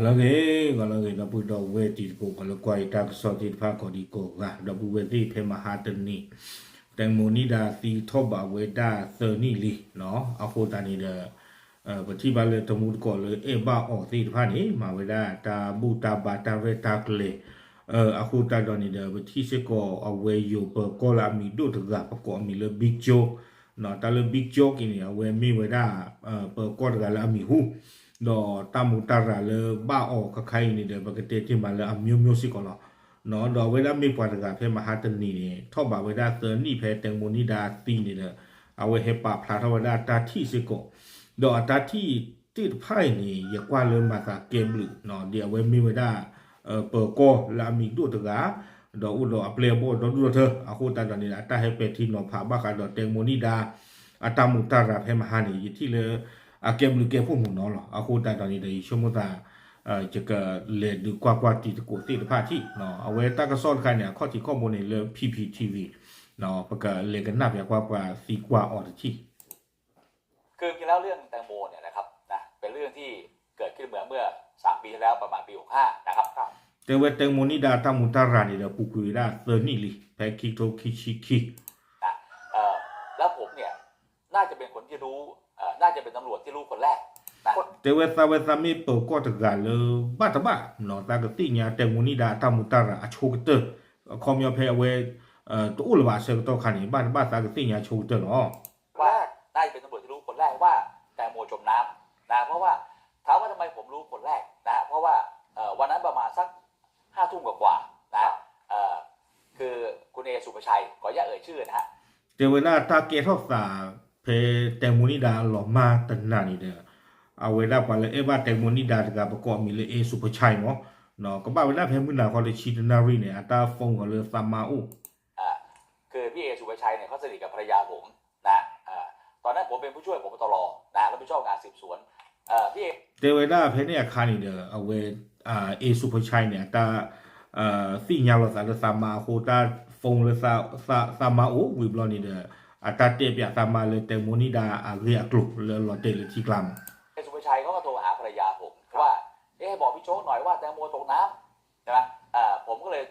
လၢဂ့ၤ ဂီၤလၢဂ့ၤ ဒီပုၢ်ဒီဝဲၢ်တံၤသကိး ပှၤလၢကွၢ်ယတၢ်ကစီၣ်သ့ၣ်တဖၣ် ကိးဒံကိးဂၤ ဒီပုၢ်ဝဲၢ်သ့ၣ် ဖဲမဟါတနံၤ တၢ်မိၣ်န့ၢ်ဒၣ်သံထီၣ်ဘးဝဲဒၣ်သၢနံၣ်လံ. အဃိသတးန့ၣ်ဒီး ပထံၣ်ဘၣ်လၢတမူတကိးလၢအဲၣ်ဘၣ်အီၤသ့ၣ်တဖၣ်န့ၣ် မၤဝဲဒၣ်တၢ်ဘူၣ်တၢ်ဘါတၢ်ရဲၣ်တၢ်ကျဲၤ အဃိသတးဒီးန့ၣ်ဒီး ပထံၣ်စ့ၢ်ကီးအဝဲယိၤပၢၤကီၢ်လၢအမံၤဒိၣ်တဂၤ ပကိးအမံၤလၢ Big Joke တၢ်လၢ Big Joke အံၤန့ၣ် အဝဲမ့ၢ်ဝဲဒၣ် ပၢၤကီၢ်တဂၤလၢအမံၤဟူ ဒီးတၢ်မူးတၢ်ရၤလၢဘၣ်အီၤခဲခါအံၤန့ၣ်ဒီး ပကတဲတ့ၢ်မးလၢအမျိုးမျိုးစ့ၢ်ကီးလီၤ. ဒီးအဝဲဒၣ်မ့ၢ်ပှၤတဂၤဖဲမဟါတနံၤန့ၣ် ထီၣ်ဘးဝဲဒၣ်သၢနံၣ်ဖဲတဲမိၣ်န့ၢ်ဒၣ်သံန့ၣ်ဒီး အဝဲဟဲပာ်ဖျါထီၣ်ဝဲဒၣ်တၢ်ထံၣ်စ့ၢ်ကီး ဒီးအတၢ်ထံၣ်သ့ၣ်တဖၣ်အံၤန့ၣ် ယကွၢ်လၢမၤသးကဲဘျုး ဒ်အဝဲမ့ၢ်ဝဲဒၣ် ပၢၤကီၢ်လၢအမံၤဒိၣ်တဂၤ ဒီးအိၣ်ဒီးအပျဲၢ်အဘီၣ်ဒီဒူၣ်ဒီထၢ အဃိသတးဒီးန့ၣ်ဒီး အတၢ်ဟဲပဲာ်ထံနီၤဖးဘၣ်ဃးဒီးတဲမိၣ်န့ၢ်ဒၣ် အတၢ်မူးတၢ်ရၤဖဲမဟါန့ၣ် ယထံၣ်လၢ အကဲဘျုးကဲဖှိၣ်မုာ်နီၤလီၤ. အဃိသတးဒီးန့ၣ်ဒီး ယဆိကမိၣ်သး ယကလဲၤဒုးကွၢ်ကွၢ်တံၤသကိးသ့ၣ်တဖၣ်ထံၣ် အဝဲတၢ်ကစီၣ်တခါန့ၣ် အခီၣ်ထံးခီၣ်ဘိန့ၣ်လၢ P P T V ပကလဲၤကနၣ်ပၠးကွၢ်ပှၤသံကွၢ်အီၤတထံၣ် คือจริงๆแล้วเรื่องแตงโมเนี่ยนะครับนะเป็นเรื่องที่เกิดขึ้นมาเมื่อสามปีที่แล้วประมาณปีหกห้านะครับ တဲဝဲတဲမိၣ်န့ၢ်ဒၣ်တၢ်မူးတၢ်ရၤန့ၣ်ဒီး ပူၤကွံာ်ဝဲဒၣ်သၢနံၣ်လံ ဖဲခံကထိခံဆံခံ นะเอ่อแล้วผมเนี่ยน่าจะเป็นคนที่รู้เอ่อน่าจะเป็นตำรวจที่รู้คนแรกนะ တဲဝဲသးဝဲသးမ့ၢ်ပၢၤကီၢ်တဂၤ လၢဘၣ်တဘၣ်နီၤ သးကသ့ၣ်ညါတဲမိၣ်န့ၢ်ဒၣ်အတၢ်မူးတၢ်ရၤအဆိကတၢၢ် အခီပညီဖဲအဝဲ တအိၣ်လၢၤဘၣ်အဆၢကတီၢ်ခါန့ၣ် ဘၣ်တဘၣ်သးကသ့ၣ်ညါဆိကတᢢၢ်လီၤ. ว่าน่าจะเป็นตำรวจที่รู้คนแรกว่าแตงโมจมน้ำนะเพราะว่าถามว่าทำไมผมรู้คนแรกนะเพราะว่าเอ่อวันนั้นประมาณสักห้าทุ่มกว่าๆนะเอ่อคือคุณเอสุภชัยขออนุญาตเอ่ยชื่อนะฮะ တဲဝဲဒၣ်တၢ်ကဲထီၣ်သး ဖဲတဲမိၣ်န့ၢ်ဒၣ်လီၤမၢ်တနၤန့ၣ်ဒီး အဝဲဒၣ်ပှၤလၢအဲၣ်ဘၣ်တဲမိၣ်န့ၢ်ဒၣ်တဂၤ ပကိးအမံၤလၢ เอ สุภชัย မး ကဘၣ်ဝဲဒၣ်ဖဲမုၢ်နၤခီတဆံတနၣ်ရံၣ်န့ၣ် အတၢ် phone အီၤလၢသးမါအိၣ် คือพี่เอสุภชัยเนี่ยเขาสนิทกับภรรยาผมนะเอ่อตอนนั้นผมเป็นผู้ช่วยผบตรนะรับผิดชอบงานสืบสวนเอ่อพี่เอ တဲဝဲဒၣ်ဖဲန့ၣ်အခါန့ၣ်ဒီး အဝဲ เอ สุภชัย န့ၣ် အတၢ် သ့ၣ်ညါလီၤသးလၢသးမါအဃိ တၢ် phone လၢသးမါအိၣ်ဝံၤဘျီန့ၣ်ဒီး အတၢ်တဲပၠးသးမါလၢတဲမိၣ်န့ၢ်ဒၣ်အဂ့ၢ်အကျိၤလၢအလီၤတဲာ်လၢထံကျါမး เอสุภชัยเขาก็โทรหาภรรยาผมว่า เอ๊ะบอกพี่โจ๊กหน่อยว่าแตงโมตกน้ำใช่ไหมเอ่อผมก็เลย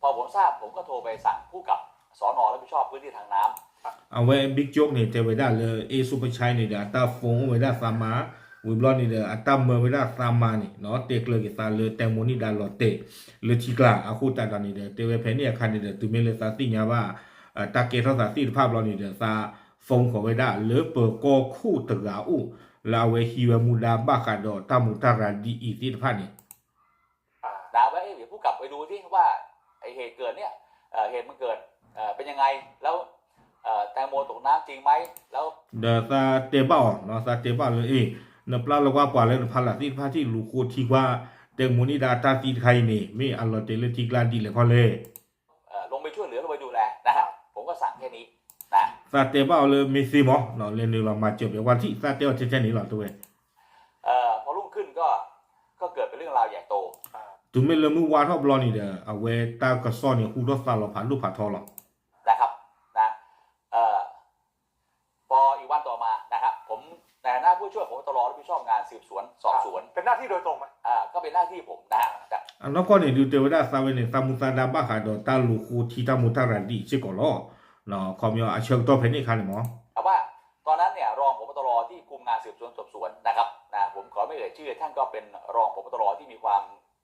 พอผมทราบผมก็โทรไปสั่งผู้กับสนรับผิดชอบพื้นที่ทางน้ำ အဝဲ Big Joke န့ၣ် တဲဝဲဒၣ်လၢ เอ สุภชัย န့ၣ်ဒီး အတၢ် phone အိၣ်ဝဲဒၣ်သးမါ ဝံၤဘျီန့ၣ်ဒီး အတၢ်မၢဝဲဒၣ်သးမါန့ၣ် တဲကျၢၤက့ၤသးလၢတဲမိၣ်န့ၢ်ဒၣ်လီၤတဲာ်လၢထံကျါ အဃိသတးဒီးန့ၣ်ဒီး တဲဝဲဖဲန့ၣ်အခါန့ၣ်ဒီး တုၤမ့ၢ်လၢသးသ့ၣ်ညါဘၣ် တၢ်ကဲထီၣ်သးသ့ၣ်တဖၣ်ဘျီန့ၣ်ဒီး သး phone ဃီၤဝဲဒၣ်လၢပၢၤကီၢ်ခိၣ်တဂၤအအိၣ် လၢအဝဲဟံးဝဲမူဒါဘၣ်ဃးဒီးတၢ်မူးတၢ်ရၤဒ်အံၤသ့ၣ်တဖၣ်န့ၣ် ด่าว่า เอ้ย เดี๋ยวผู้กลับไปดูสิว่าไอ้เหตุเกิดเนี่ยเอ่อเหตุมันเกิดเอ่อเป็นยังไง แล้วเอ่อแตงโมตกน้ำจริงไหม แล้ว ဒီးသးတဲဘၣ်အီၤ သးတဲဘၣ်လၢ အ့ၣ် နပျၢ်လီၤကွၢ်ပှၤလၢနဖးလၢ်သ့ၣ်တဖၣ်ထံၣ်လူၤဃိထံကွၢ် တဲမိၣ်န့ၢ်ဒၣ်တၢ်သံတခါအံၤန့ၣ် မ့ၢ်အလီၤတဲာ်လၢထံကျါဒ်လဲၣ်ခီလဲၣ် เอ่อลงไปช่วยเหลือลงไปดูแลนะครับผมก็สั่งแค่นี้นะ သးတဲဘၣ်အီၤလၢမ့ၢ်သ့မး လဲၤနုာ်လီၤမၤစၢၤပှၤထံၣ် သးတဲအီၤထဲထဲန့ၣ်လီၤ တဲဝဲ เอ่อพอรุ่งขึ้นก็ก็เกิดเป็นเรื่องราวใหญ่โต တုၤမ့ၢ်လၢမုၢ်ဝါထီၣ်ဘျီန့ၣ်ဒီး အဝဲတၢ်ကစီၣ်န့ၣ် ဟူထီၣ်သါလီၤဖးဒိၣ်ဖးထီလီၤ นะครับนะเอ่อพออีกวันต่อมานะครับ ผมในฐานะผู้ช่วยผบตรรับผิดชอบงานสืบสวนสอบสวน เป็นหน้าที่โดยตรงไหม อ่าก็เป็นหน้าที่ผมนะฮะ အနီၢ်ကီၢ်န့ၣ် ဒုးတဲဝဲဒၣ်သးဝဲန့ၣ် သးမူးသးဒါဘၣ်ဃးဒီးတၢ်လူၤဃိထံတၢ်မူးတၢ်ရၤဒ်အံၤစ့ၢ်ကီးလီၤ. ခီပညီအဆၢကတီၢ်ဖဲန့ၣ်အခါန့ၣ်မး แต่ว่าตอนนั้นเนี่ยรองผบตรที่คุมงานสืบสวนสอบสวนนะครับนะผมขอไม่เอ่ยชื่อท่านก็เป็นรองผบตรที่มีความ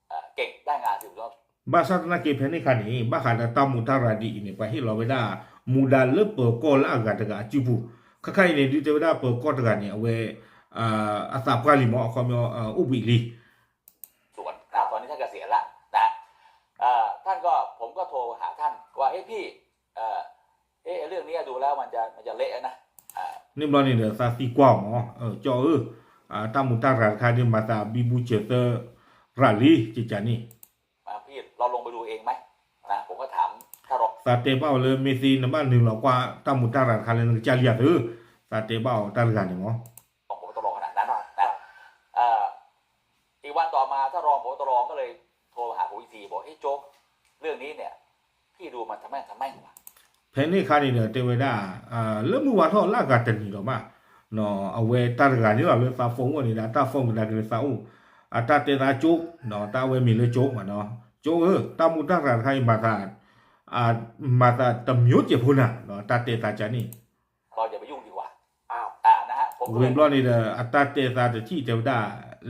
เอ่อเก่งด้านงานสืบสวนสอบสวน ဘၣ်ဆၣ်သနာ်က့ဖဲန့ၣ်အခါန့ၣ် ဘၣ်ဃးဒီးတၢ်မူးတၢ်ရၤဒ်အံၤန့ၣ် ပှၤဟ့ၣ်လီၤဝဲဒၣ် မူဒါလၢပၢၤကီၢ်လၢအဂၤတဂၤအစုပူၤ ခဲခါအံၤန့ၣ် ဒုးတဲဝဲဒၣ်ပၢၤကီၢ်တဂၤန့ၣ် အဝဲ အသးပှၢ်လံမး အခီပညီ အိၣ်ဘှံးလံ สวนนะตอนนี้ท่านเกษียณแล้วนะเอ่อท่านก็ผมก็โทรหาท่านว่าเอ๊ะพี่เอ่อเอ๊ะเรื่องนี้ดูแล้วมันจะมันจะเละนะอ่า န့ၣ်ဘျီန့ၣ်ဒီးသးသံကွၢ်မး ကၠီဧၢ တၢ်မူးတၢ်ရၤတခါဒ်မၤသးဘံဘူစၢၤသၢ ရၤလံ ကကန့ၣ် พี่เราลงไปดูเองไหมนะผมก็ถามท่านรอง သးတဲဘၣ်အီၤလၢမ့ၢ်သ့နဘၣ်နုာ်လီၤကွၢ်တၢ်မူးတၢ်ရၤတခါလၢနကစၢ်လံဧါသု သးတဲဘၣ်အီၤတၢ်တဂၤန့ၣ်မး ของผบตรขนาดนั้นนะเอ่ออีกวันต่อมาท่านรองผบตรก็เลยโทรมาหาผมอีกทีบอกเฮ้ยโจ๊กเรื่องนี้เนี่ยพี่ดูมันทำแม่งทำแม่งว่ะ ဖဲန့ၣ်အခါန့ၣ်ဒီးတဲဝဲဒၣ် လၢမုၢ်ဝါထီၣ်လၢအဂၤတနံၤဒီးမး အဝဲတၢ်တဂၤန့ၣ်လီၤလၢသး phone အိၣ်န့ၣ်ဒီး တၢ် phone ကဒါက့ၤလၢသးအိၣ် အတၢ်တဲသးကၠိ, တၢ်အဝဲမ့ၢ်လၢကၠိမးနီၤ, ကၠိဧၢ, တၢ်မူတၢ်ရၤတခါအံၤမၤသး, မၤသးတမျိုးကျဲဖိနၤ, တၢ်တဲသးကန့ၣ် ဝံၤဘျီန့ၣ်ဒီး အတၢ်တဲသးတထံၣ်တဲဝဲဒၣ်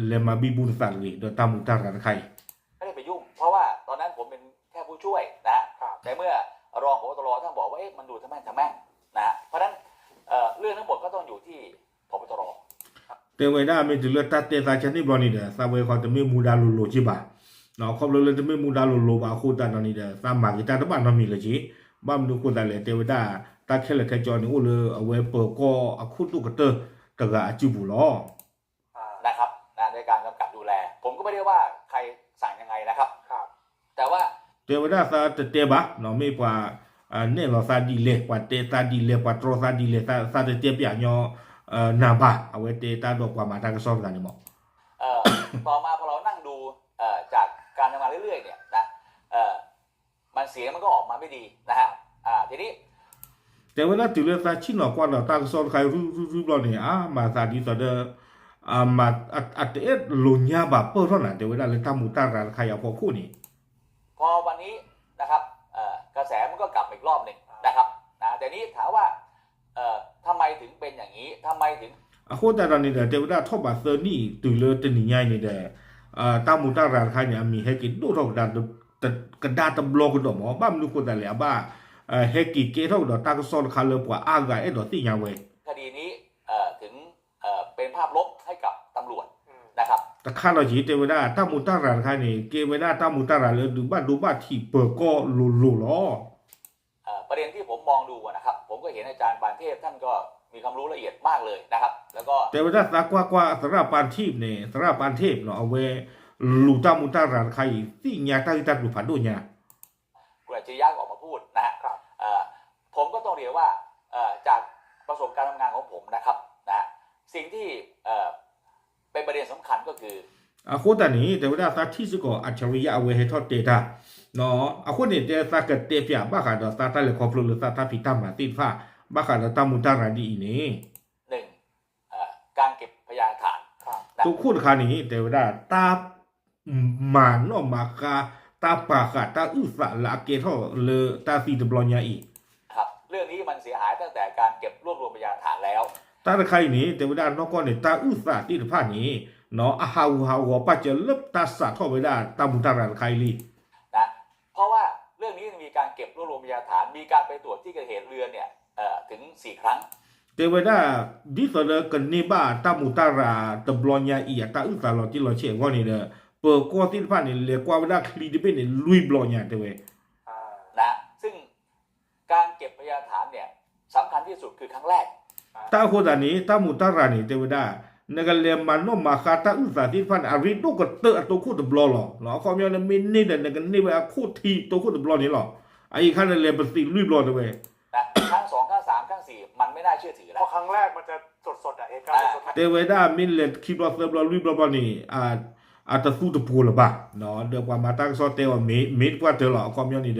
လဲၤမၤဘံဘူနသးတဂ့ၤ ဒီးတၢ်မူတၢ်ရၤတခါအံၤ ในเมื่อรอง ผบ.ตร ท่านบอกว่า เอ๊ะ มันดูทะแม่งทะแม่ง นะ เพราะฉะนั้น เอ่อ เรื่องทั้งหมดก็ต้องอยู่ที่ ผบ.ตร တဲဝဲဒၣ်မ့ၢ်တုၤလၢတၢ်တဲသးကန့ၣ်ဘျီန့ၣ်ဒီး သးဝဲခီတမ့ၢ်မူဒါလိၤလိၤက့ဘၣ်, ခီဖျိလၢတမ့ၢ်မူဒါလိၤလိၤဘၣ်အဃိသတးဒီးန့ၣ်ဒီး သးမၤက့ၤတၢ်တဘၣ်နီတမံၤလၢၤက့, ဘၣ်မနုၤအဃိသတးလဲၣ် တဲဝဲဒၣ် တၢ်ခဲလၢာ်ခဲဆ့န့ၣ် အိၣ်လၢအဝဲပၢၤကီၢ်အခိၣ်ဒိၣ်ကတၢၢ်တဂၤအစုပူၤလီၤ. นะครับ นะ ในการกำกับดูแล ผมก็ไม่ได้ว่าใครสั่งยังไงนะครับ แต่ว่า တဲဝဲဒၣ်သးတတဲဘၣ်နီၤ, မ့ၢ်ပှၤနဲၣ်လီၤသးဒ်လဲၣ်, ပှၤတဲသးဒ်လဲၣ်, ပှၤတြီသးဒ်လဲၣ်, သးတတဲပျးညီနၤဘၣ်, အဝဲတဲတၢ်ဒီးပှၤမၤတၢ်ကစီၣ်တဂၤန့ၣ်မး เอ่อ ต่อมาพอเรานั่งดู เอ่อ จากการทำงานเรื่อยๆเนี่ยนะ เอ่อ มันเสียงมันก็ออกมาไม่ดีนะฮะ อ่า ทีนี้ တဲဝဲဒၣ်တုၤလၢသးဆ့ၣ်နီၤကွၢ်ဒီးတၢ်ကစီၣ်တခါအံၤ ရုရုရုဘျီန့ၣ် အါ မၤသးဒ်သိးဒီး အတအဲၣ်လိာ်ညါဘၣ်ပၢၢ်ထီၣ်နၤ တဲဝဲဒၣ်လၢတၢ်မူတၢ်ရၤတခါအံၤအဖီခိၣ်န့ၣ် พอวันนี้นะครับ เอ่อ กระแสมันก็กลับมาอีกรอบหนึ่งนะครับ นะ แต่นี้ถามว่า เอ่อ ทำไมถึงเป็นอย่างนี้ ทำไมถึง အဃိသတးဒီးန့ၣ်ဒီး တဲဝဲဒၣ်ထီၣ်ဘးသၢနံၣ် တုၤလၢတနံၤညါအံၤန့ၣ်ဒီး တၢ်မူတၢ်ရၤတခါန့ၣ် အမံၤဟဲက့ၤဒိၣ်ထီၣ်ကဒါ ကဒါတဘျီကဒီးမး, ဘၣ်မနုၤအဃိသတးလဲၣ် အဘၣ် ဟဲက့ၤကဲထီၣ်ကဒီးတၢ်ကစီၣ်တခါလၢပှၤအါဂၤအဲၣ်ဒိးသ့ၣ်ညါဝဲ คดีนี้ เอ่อ ถึง เอ่อ เป็นภาพลบให้กับตำรวจนะครับ တခါလီၤက့ၤ တဲဝဲဒၣ်တၢ်မူတၢ်ရၤတခါန့ၣ် ကဲဝဲဒၣ်တၢ်မူတၢ်ရၤလၢဒုးဘၣ်ဒိဘၣ်ထံးပၢၤကီၢ်လိၤလိၤလီၤ เอ่อ ประเด็นที่ผมมองดูนะครับ ผมก็เห็นอาจารย์ปานเทพท่านก็มีความรู้ละเอียดมากเลยนะครับ แล้วก็ တဲဝဲဒၣ်သးကွၢ်ကွၢ်သရၣ်ပၢ်ထ့ၣ်န့ၣ် သရၣ်ပၢ်ထ့ၣ်န့ၣ် အဝဲလူၤတၢ်မူတၢ်ရၤတခါအံၤ သ့ၣ်ညါတၢ်ဂ့ၢ်တၢ်ကျိၤဖးဒိၣ်ညါ คุณอัจฉริยะก็ออกมาพูดนะฮะ เอ่อ ผมก็ต้องเรียนว่า เอ่อ จากประสบการณ์ทำงานของผมนะครับ นะ สิ่งที่ เอ่อ เป็นประเด็นสำคัญก็คือ အဃိသတးန့ၣ် တဲဝဲဒၣ်သးထံၣ်စ့ၢ်ကီး อัจฉริยะ အဝဲဟဲထီၣ်တဲတၢ် အဃိန့ၣ် တဲသးကတဲပျးဘၣ်ဃးဒီးသးတၢ်လဲၤခီဖျိလၢသးတၢ်ဖံးတၢ်မၤသ့ၣ်တဖၣ် ဘၣ်ဃးဒီးတၢ်မူတၢ်ရၤဒ်အံၤန့ၣ် หนึ่ง เอ่อ การเก็บพยานหลักฐาน တိခိၣ်တခါန့ၣ် တဲဝဲဒၣ်တၢ် မၤနီၣ်မၤဃါ တၢ်ပာ်ဃာ်တၢ်အုၣ်သးလၢအကဲထီၣ်လၢတၢ်သံတဘျီညါအံၤ ครับ เรื่องนี้มันเสียหายตั้งแต่การเก็บรวบรวมพยานหลักฐานแล้ว တၢ်တခါအံၤန့ၣ် တဲဝဲဒၣ်နီၢ်ကီၢ်န့ၣ် တၢ်အုၣ်သးသ့ၣ်တဖၣ်န့ၣ် အဟးဂူာ်ဟးဂီၤပာ်စၢၤလၢတၢ်စးထီၣ်ဝဲဒၣ်တၢ်မူတၢ်ရၤတခါအံၤလံ นะ เพราะว่าเรื่องนี้มีการเก็บรวบรวมพยานหลักฐาน มีการไปตรวจที่เกิดเหตุเรือเนี่ย เอ่อ ถึงสี่ครั้ง တဲဝဲဒၣ် ဒ်သိးလၢကန့ၢ်ဘၣ်တၢ်မူတၢ်ရၤတဘျီညါအံၤအတၢ်အုၣ်သးလီၤတံၢ်လီၤဆဲးအဂီၢ်န့ၣ်ဒီး ပၢၤကီၢ်သ့ၣ်တဖၣ်န့ၣ် လဲၤကွၢ်ဝဲဒၣ်ချံတဘ့ၣ်န့ၣ် လွံၢ်ဘျီညါတဲဝဲ นะ ซึ่ง การเก็บพยานหลักฐานเนี่ย สำคัญที่สุดคือครั้งแรก တၢ်အဃိသတးန့ၣ် တၢ်မူတၢ်ရၤန့ၣ် တဲဝဲဒၣ် နကလဲၤမၤနီၣ်မၤဃါတၢ်အုၣ်သးသ့ၣ်တဖၣ်န့ၣ် အရ့ဒိၣ်ကတၢၢ်အတိခိၣ်တဘျီလီၤ. အခီပညီနမ့ၢ်န့ၢ်ဒီး နကန့ၢ်ဝဲအခိၣ်ထံးတိခိၣ်တဘျီန့ၣ်လီၤ. အအံၤခါန့ၣ် လဲၤပသံးလွံၢ်ဘျီတဲဝဲ ครั้งสองครั้งสามครั้งสี่มันไม่น่าเชื่อถือแล้ว เพราะครั้งแรกมันจะสดๆอะ เหตุการณ์สดๆ တဲဝဲဒၣ်မ့ၢ်လဲၤခံဘျီသၢဘျီလွံၢ်ဘျီဘျီန့ၣ် အတသူတပှိၤလၢၤဘၣ်, ဒီးပှၤမၤတၢ်ကစီၣ်တဲအီၤမ့ၢ်တပှၢ်တၢၢ်လီၤ. အခီပညီန့ၣ်ဒီး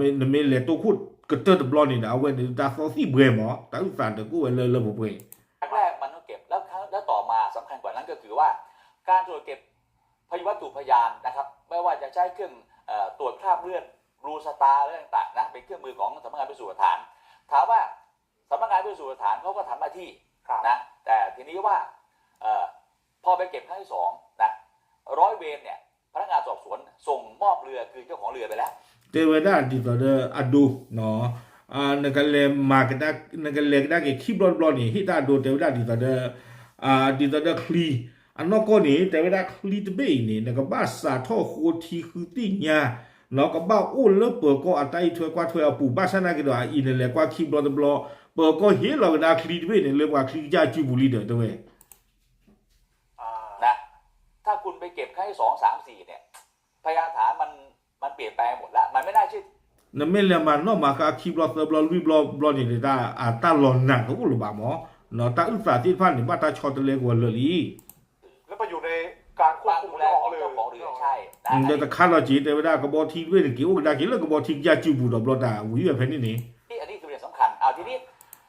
နမ့ၢ်လဲၤတိခိၣ်ကတၢၢ်တဘျီန့ၣ်ဒီး အဝဲန့ၣ်တၢ်သီသံၣ်ဘှဲမး တၢ်အုၣ်သးဒီးကအိၣ်ဝဲလၢလၢပှဲၤပှဲၤ ครั้งแรกมันต้องเก็บ แล้วครั้ง แล้วต่อมาสำคัญกว่านั้นก็คือว่า การตรวจเก็บพยานวัตถุพยานนะครับ ไม่ว่าจะใช้เครื่อง เอ่อ ตรวจคราบเลือด บลูสตาร์ อะไรต่างๆนะ เป็นเครื่องมือของสำนักงานพิสูจน์หลักฐาน ถามว่าสำนักงานพิสูจน์หลักฐานเขาก็ทำหน้าที่ ครับ นะ แต่ทีนี้ว่า เอ่อ พอไปเก็บครั้งที่สองนะ ร้อยเวรเนี่ย พนักงานสอบสวนส่งมอบเรือคืนเจ้าของเรือไปแล้ว တဲဝဲဒၣ်ဒ်သိးဒီးအဒိ နကလဲၤမၤကဒါ နကလဲၤကဒါက့ၤခံဘျီတဘျီန့ၣ် ဟ့ၣ်တၢ်အဒိ တဲဝဲဒၣ်ဒ်သိးဒီး ဒ်သိးဒီးချံ အနီၢ်ကီၢ်န့ၣ် တဲဝဲဒၣ်ချံတဘ့ၣ်အံၤန့ၣ် နကဘၣ်စးထီၣ်ဃိထံဃုသ့ၣ်ညါ ကဘၣ်အိၣ်လၢပၢၤကီၢ်အတၢ်အံးထွဲကွၢ်ထွဲအပူၤ ဘၣ်ဆၣ်နာ်က့ၤဒီး အအံၤနလဲၤကွၢ်ခံဘျီတဘျီ ပၢၤကီၢ်ဟ့ၣ်လီၤကဒါချံတဘ့ၣ်န့ၣ် လၢပှၤချံကစၢ်အစုပူၤလံဒီးတဲဝဲ นะ ถ้าคุณไปเก็บครั้งที่สองสามสี่เนี่ย พยานหลักฐานมัน มันเปลี่ยนแปลงหมดแล้ว มันไม่น่าเชื่อถือ နမ့ၢ်လဲၤမၤနီၣ်မၤဃါခံဘျီသၢဘျီလွံၢ်ဘျီဘျီန့ၣ် တၢ်အတၢ်လီၤနးတအိၣ်လၢၤဘၣ်မး, တၢ်အုၣ်သးသ့ၣ်တဖၣ်န့ၣ် ဘၣ်တၢ်ဆီတလဲကဝီၤလၢာ်လံ แล้วไปอยู่ในการควบคุมของเจ้าของเรือ ใช่ ဒီးတခါလီၤက့ၤ တဲဝဲဒၣ်ကဘီထံတဘ့ၣ်န့ၣ် က့ၤအိၣ်ကဒါက့ၤလၢကဘီထံကစၢ်စုပူၤဒီးဘျီတၢ်ဝံၤဝဲဖဲန့ၣ်န့ၣ် อันนี้คือประเด็นสำคัญ เอาทีนี้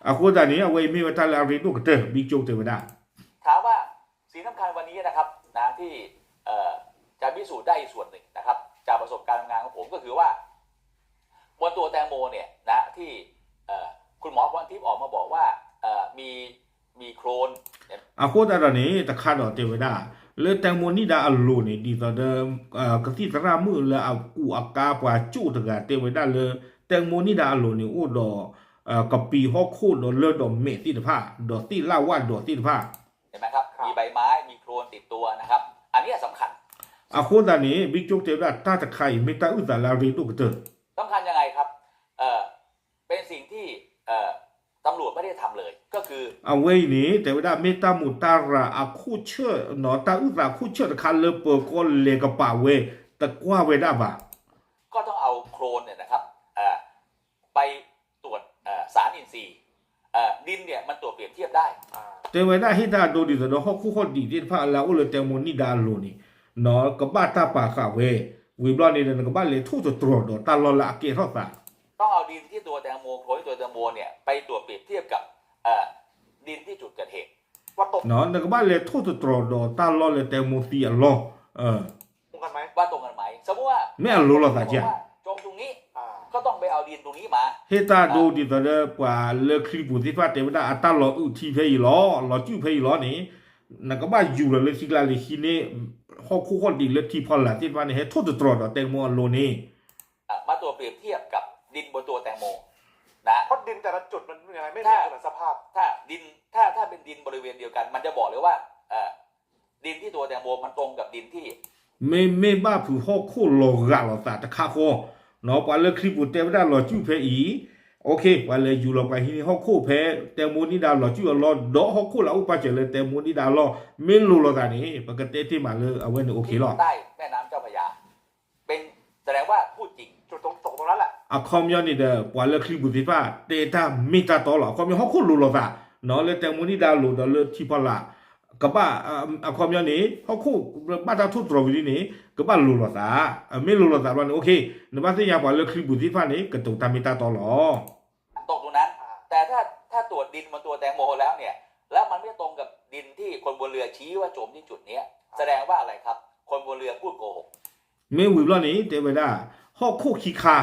အဃိသတးန့ၣ် အဝဲအံၤမ့ၢ်ဝဲတၢ်လၢအရ့ဒိၣ်ကတၢၢ် บิ๊กโจ๊ก တဲဝဲဒၣ် ถามว่าสิ่งสำคัญวันนี้นะครับ นะที่เอ่อจะพิสูจน์ได้อีกส่วนหนึ่งนะครับจากประสบการณ์ทำงานของผมก็คือว่าบนตัวแตงโมเนี่ยนะที่เอ่อคุณหมอพรทิพย์ออกมาบอกว่าเอ่อมีมีโคลน အဃိသတးဒီးန့ၣ် တခါဒီးတဲဝဲဒၣ် လၢတဲမိၢ်နံၣ်ဒါအလိၤန့ၣ် ဒ်သိးဒီး ကသံၣ်သရၣ်မုၣ်လၢအကူၣ်အကါပှၤကၠိၣ်တဂၤတဲဝဲဒၣ်လၢ တဲမိၢ်နံၣ်ဒါအလိၤန့ၣ် အိၣ်ဒီး ကပံာ်ဟီၣ်ခိၣ်ဒီးလၢဒီးမဲာ်သ့ၣ်တဖၣ် ဒီးသ့ၣ်လၣ်ဝၣ်ဒီးသ့ၣ်တဖၣ် เห็นไหมครับ มีใบไม้ มีโคลนติดตัวนะครับ อันนี้สำคัญ အဃိသတးန့ၣ် ဘံကၠိတဲဝဲဒၣ်တၢ်တခါအံၤ မ့ၢ်တၢ်အုၣ်သးလၢအရ့ဒိၣ်ကတၢၢ် สำคัญยังไงครับ เอ่อ เป็นสิ่งที่เอ่อตำรวจไม่ได้ทำเลย ก็คือ အဝဲအံၤန့ၣ် တဲဝဲဒၣ်မ့ၢ်တၢ်မူးတၢ်ရၤအခိၣ်ဆၢၣ်နီၤ တၢ်အုၣ်သးခိၣ်ဆၢၣ်တခါလၢပၢၤကီၢ်လဲၤကပာ်ဝဲ တကွၢ်ဝဲဒၣ်ဘၣ် ก็ต้องเอาโคลนเนี่ยนะครับเอ่อไปตรวจเอ่อสารอินทรีย์เอ่อดินเนี่ยมันตรวจเปรียบเทียบได้ တဲဝဲဒၣ်ဟ့ၣ်တၢ်အဒိဒ်သိးဒီး ဟီၣ်ခိၣ်ဟီၣ်ဒံးသ့ၣ်တဖၣ်လၢအအိၣ်လၢတဲမိၢ်နံၣ်ဒါအလိၤန့ၣ် နီၤ ကဘၣ်တၢ်ပာ်ဃာ်ဝဲ ဝံၤဘျီန့ၣ်ဒီး နကဘၣ်လဲၤထိၣ်သတြီၤဒီးတၢ်လီၢ်လၢအကဲထီၣ်သး ต้องเอาดินที่ตัวแตงโมโคลนที่ตัวแตงโมเนี่ยไปตรวจเปรียบเทียบกับเอ่อ ดินที่จุดเกิดเหตุ ว่าตรง နီၤ နကဘၣ်လဲၤထိၣ်သတြီၤဒီးတၢ်လီၢ်လၢတဲမိၢ်သံအလီၢ် ว่าตรงกันไหม สมมติว่า မ့ၢ်အလိၤလိာ်သးကဲ จมตรงนี้ ก็ต้องไปเอาดินตรงนี้มา ဟ့ၣ်တၢ်ဒိဒ်သိးဒီး ပှၤလၢခရံာ်ပူၤသ့ၣ်တဖၣ်တဲဝဲဒၣ် အတၢ်လီၤအုၣ်ထံဖဲအံၤလီၤ လီၤစုၣ်ဖဲအံၤလီၤန့ၣ် နကဘၣ်ယူၤလီၤလၢထံကျါလၢဟံးန့ၢ် ဟီၣ်ခိၣ်ဟီၣ်ဒံးလၢထံဖီလာ်သ့ၣ်တဖၣ်န့ၣ် ဟဲထိၣ်သတြီၤဒီးတဲမိၢ်အလိၤန့ၣ် มาตรวจเปรียบเทียบกับดินบนตัวแตงโมนะ เพราะดินแต่ละจุดมันยังไงไม่เหมือนกันสภาพ ถ้าดินถ้าถ้าเป็นดินบริเวณเดียวกันมันจะบอกเลยว่าเอ่อดินที่ตัวแตงโมมันตรงกับดินที่ မ့မ့ၢ်ဘၣ်ဖုးဟီၣ်ခိၣ်လီၤဂာ်လိာ်သးတခါဃီ နီၤ ပှၤလၢခရံာ်ပူၤတဲဝဲဒၣ်လီၤစုၣ်ဖဲအံၤ ပှၤလဲၤယူၤလီၤပှၤဟံးန့ၢ်ဟီၣ်ခိၣ်ဖဲတဲမိၢ်နံၣ်ဒါလီၤစုၣ်အလီၢ် ဒီးဟီၣ်ခိၣ်လၢအအိၣ်ပာ်စၢၤလၢတဲမိၢ်နံၣ်ဒါအလီၢ် မ့ၢ်လိၤလိာ်သးန့ၣ် ပကတဲတ့ၢ်မးလၢအဝဲန့ᣣ်အိၣ်ခ့လီၤ ใต้แม่น้ำเจ้าพระยา เป็นแสดงว่าพูดจริง จุดตรงตกตรงนั้นแหละ အခီပညီန့ၣ်ဒီး ပှၤလၢခရံာ်ပူၤသ့ၣ်တဖၣ် တဲတၢ်မ့ၢ်တၢ်တီလီၤ အခီပညီဟီၣ်ခိၣ်လိၤလိာ်သး နီၤ လၢတဲမိၢ်နံၣ်ဒါအလိၤဒီးလၢထံဖီလာ် ကဘၣ် အခီပညီန့ၣ် ဟီၣ်ခိၣ်ဘၣ်တၢ်ထိၣ်သတြီၤဝံၤလံန့ၣ် ကဘၣ်လိၤလိာ်သး မ့ၢ်လိၤလိာ်သးဘျီန့ၣ် okay နဘၣ်သ့ၣ်ညါပှၤလၢခရံာ်ပူၤသ့ၣ်တဖၣ်န့ၣ် ကတိၤတၢ်မ့ၢ်တၢ်တီလီၤ ตกตรงนั้น แต่ถ้าถ้าตรวจดินบนตัวแตงโมแล้วเนี่ย แล้วมันไม่ตรงกับดินที่คนบนเรือชี้ว่าจมที่จุดเนี้ย แสดงว่าอะไรครับ คนบนเรือพูดโกหก မ့ၢ်ဝံၤဘျီန့ၣ် တဲဝဲဒၣ် ဟီၣ်ခိၣ်ခံခါ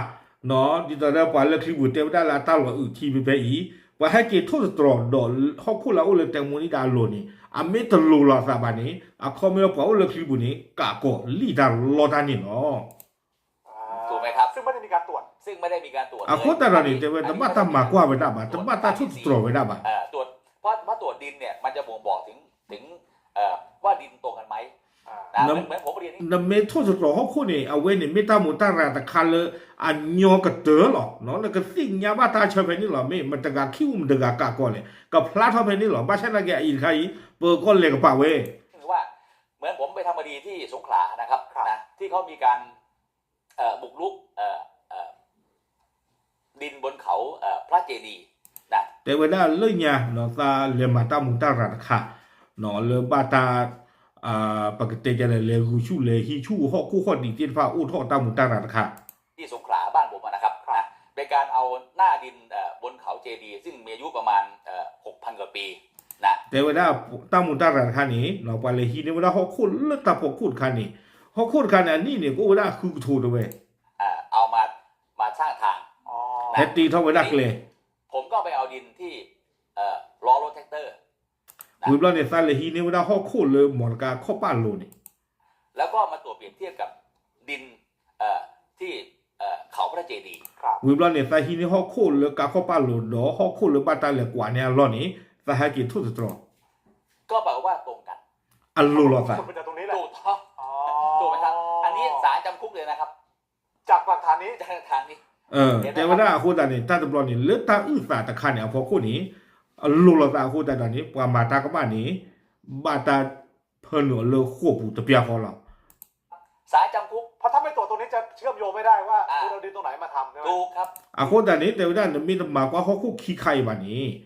နီၤ ဒ်သိးဒီးပှၤလၢခရံာ်ပူၤတဲဝဲဒၣ်လၢအတၢ်လီၤအုၣ်ထံဖဲဖဲအံၤ ပှၤဟဲက့ၤထိၣ်သတြီၤဒီးဟီၣ်ခိၣ်လၢအအိၣ်လၢတဲမိၢ်နံၣ်ဒါအလိၤန့ၣ် အမ့ၢ်တလိၤလိာ်သးဘၣ်န့ၣ် အခီပညီပှၤအိၣ်လၢခရံာ်ပူၤန့ၣ် ကးကီးလံၣ်တၢ်လီတၢ်န့ၣ်လီၤ ถูกไหมครับ ซึ่งไม่ได้มีการตรวจ ซึ่งไม่ได้มีการตรวจเลย အဃိသတးဒီးန့ၣ် တဲဝဲ တဘၣ်တၢ်မၤကွၢ်ဝဲဒၣ်ဘၣ် တဘၣ်တၢ်ထိၣ်သတြီၤဝဲဒၣ်ဘၣ် เอ่อ ตรวจ เพราะ เพราะตรวจดินเนี่ย มันจะบ่งบอกถึง ถึง เอ่อ ว่าดินตรงกันไหม นะ เหมือน เหมือนผมเรียนนี่ နမ့ၢ်ထိၣ်သတြီၤဟီၣ်ခိၣ်န့ၣ် အဝဲန့ၣ်မ့ၢ်တၢ်မူးတၢ်ရၤတခါလၢ အညီကတၢၢ်လီၤ နီၤ နကသ့ၣ်ညါဘၣ်တၢ်ဆၢဖဲန့ၣ်လီၤ မ့ၢ်မတဂၤခံအိၣ် မတဂၤကးကီးလဲၣ် ကဖျါထီၣ်ဖဲန့ၣ်လီၤ ဘၣ်ဆၣ်သနာ်က့ အအံၤတခါအံၤ ပၢၤကီၢ်လဲၤကပာ်ဝဲ คือว่าเหมือนผมไปทำคดีที่สงขลานะครับ ครับ นะ ที่เขามีการเอ่อบุกรุกเอ่อเอ่อดินบนเขาเอ่อพระเจดีย์นะ တဲဝဲဒၣ်လၢညါ နီၤ သးလဲၤမၤတၢ်မူးတၢ်ရၤတခါ နီၤ လၢဘၣ်တၢ် ပကတဲဒ်လဲၣ် လဲၤဂုာ်ဆူၣ်လဲၤဟံးဆူၣ်ဟီၣ်ခိၣ်ဟီၣ်ဒံးသ့ၣ်တဖၣ်အိၣ်ထီၣ်တၢ်မူးတၢ်ရၤတခါ ที่สงขลาบ้านผมอะนะครับ ครับ นะ เป็นการเอาหน้าดินเอ่อบนเขาเจดีย์ซึ่งมีอายุประมาณเอ่อหกพันกว่าปีนะ တဲဝဲဒၣ် တၢ်မူးတၢ်ရၤတခါန့ၣ် နီၤ ပှၤလဲၤဟံးန့ၢ်ဝဲဒၣ်ဟီၣ်ခိၣ်လၢတၢ်ဖီခိၣ်တခါန့ၣ် ဟီၣ်ခိၣ်တခါန့ၣ် အနံၣ်န့ၣ် ကအိၣ်ဝဲဒၣ်ဃုကထိတဲဝဲ เอ่อเอามามาสร้างทาง อ๋อ นะ ဟဲတ့ထီၣ်ဝဲဒၣ်ကျဲ ผมก็ไปเอาดินที่เอ่อล้อรถแทรกเตอร์ ဝံၤဘျီန့ၣ် သးလဲၤဟံးန့ၢ်ဝဲဒၣ်ဟီၣ်ခိၣ်လၢ မီတကါခီၣ်ပၣ်လိၤန့ၣ် แล้วก็มาตรวจเปรียบเทียบกับดินเอ่อที่เอ่อเขาพระเจดีย์ ครับ ဝံၤဘျီန့ၣ် သးဟံးန့ၢ်ဟီၣ်ခိၣ်လၢကါခီၣ်ပၣ်လိၤ ဒီးဟီၣ်ခိၣ်လၢဘၣ်တၢ်လဲၤကွၢ်န့ၢ်အလီၢ်န့ၣ် သးဟဲက့ၤထိၣ်သတြီၤ ก็แปลว่าตรงกัน အလိၤလိာ်သး ถูกต้อง ถูกไหมครับ อันนี้ศาลจำคุกเลยนะครับ จากหลักฐานนี้ จากหลักฐานนี้ တဲဝဲဒၣ်အဃိသတးန့ၣ် တၢ်တဘျီန့ၣ် လၢတၢ်အုၣ်သးတခါန့ၣ် အဖီခိၣ်န့ၣ် အလိၤလိာ်သးအဃိသတးဒီးန့ၣ် ပှၤမၤတၢ်ကမၣ်န့ၣ် ဘၣ်တၢ်ဖၢနုာ်အီၤလၢဃိာ်ပူၤတပျၢ်ဃီလီၤ ศาลจำคุก เพราะถ้าไม่ตรวจตรงนี้จะเชื่อมโยงไม่ได้ว่าคุณเอาดินตรงไหนมาทำใช่ไหม ถูกครับ အဃိသတးန့ၣ် တဲဝဲဒၣ်နမ့ၢ်တမၤကွၢ်ဟီၣ်ခိၣ်ခံခါအံၤဘၣ်န့ၣ်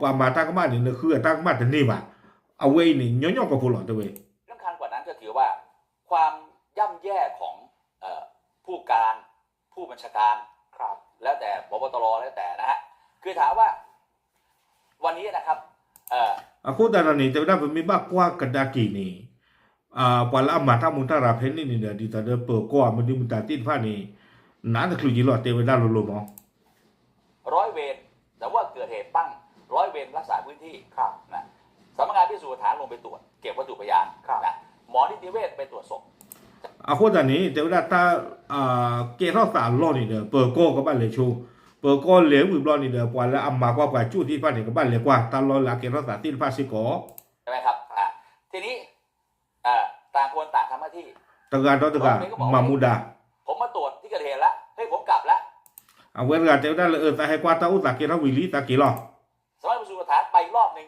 ပှၤမၤတၢ်ကမၣ်န့ၣ် နဃုအတၢ်ကမၣ်တန့ၢ်ဘၣ်. အဝဲအံၤန့ၣ် ညီညီကဖိလီၤတဲဝဲ สำคัญกว่านั้นก็คือว่าความย่ำแย่ของเอ่อผู้การผู้บัญชาการ ครับ แล้วแต่ ผบตร แล้วแต่นะฮะ คือถามว่าวันนี้นะครับเอ่อ အဃိသတးဒီးန့ၣ် တဲဝဲဒၣ်ပမ့ၢ်ဘၣ်ကွၢ်ကဒါက့ၤန့ၣ် ပှၤလၢအမၤတၢ်မူတၢ်ရၤဖဲန့ၣ်န့ၣ်ဒီး ဒ်သိးဒီးပၢၤကီၢ်အမနုၤမတၤသ့ၣ်တဖၣ်န့ၣ် နးတချုးက့ၤလီၤ တဲဝဲဒၣ်လိၤလိၤမး ร้อยเวร แต่ว่าเกิดเหตุตั้ง ร้อยเวรรักษาพื้นที่ ครับ นะ สำนักงานพิสูจน์หลักฐานลงไปตรวจ เก็บวัตถุพยาน ครับ นะ หมอนิติเวชไปตรวจศพ အဃိသတးန့ၣ် တဲဝဲဒၣ်တၢ် ကဲထီၣ်သးအလီၢ်န့ၣ်ဒီး ပၢၤကီၢ်ကဘၣ်လဲၤဆိ, ပၢၤကီၢ်လဲၤဝံၤဘျီန့ၣ်ဒီး ပှၤလၢအမၤကွၢ်ပှၤကၠိၣ်သ့ၣ်တဖၣ်န့ၣ် ကဘၣ်လဲၤကွၢ်တၢ်လီၢ်လၢအကဲထီၣ်သးသ့ၣ်တဖၣ်စ့ၢ်ကီး ใช่ไหมครับ อ่า ทีนี้ เอ่อ ต่างคนต่างทำหน้าที่ တဂၤဒီးတဂၤ မၤမူဒါ ผมมาตรวจที่เกิดเหตุแล้ว เฮ้ย ผมกลับแล้ว အဝဲတဂၤတဲဝဲဒၣ်လၢ အၢ သးဟဲကွၢ်တၢ်အိၣ်သးကဲထီၣ်ဝံၤလံ သးက့ၤလီၤ สำนักงานพิสูจน์หลักฐานไปอีกรอบหนึ่ง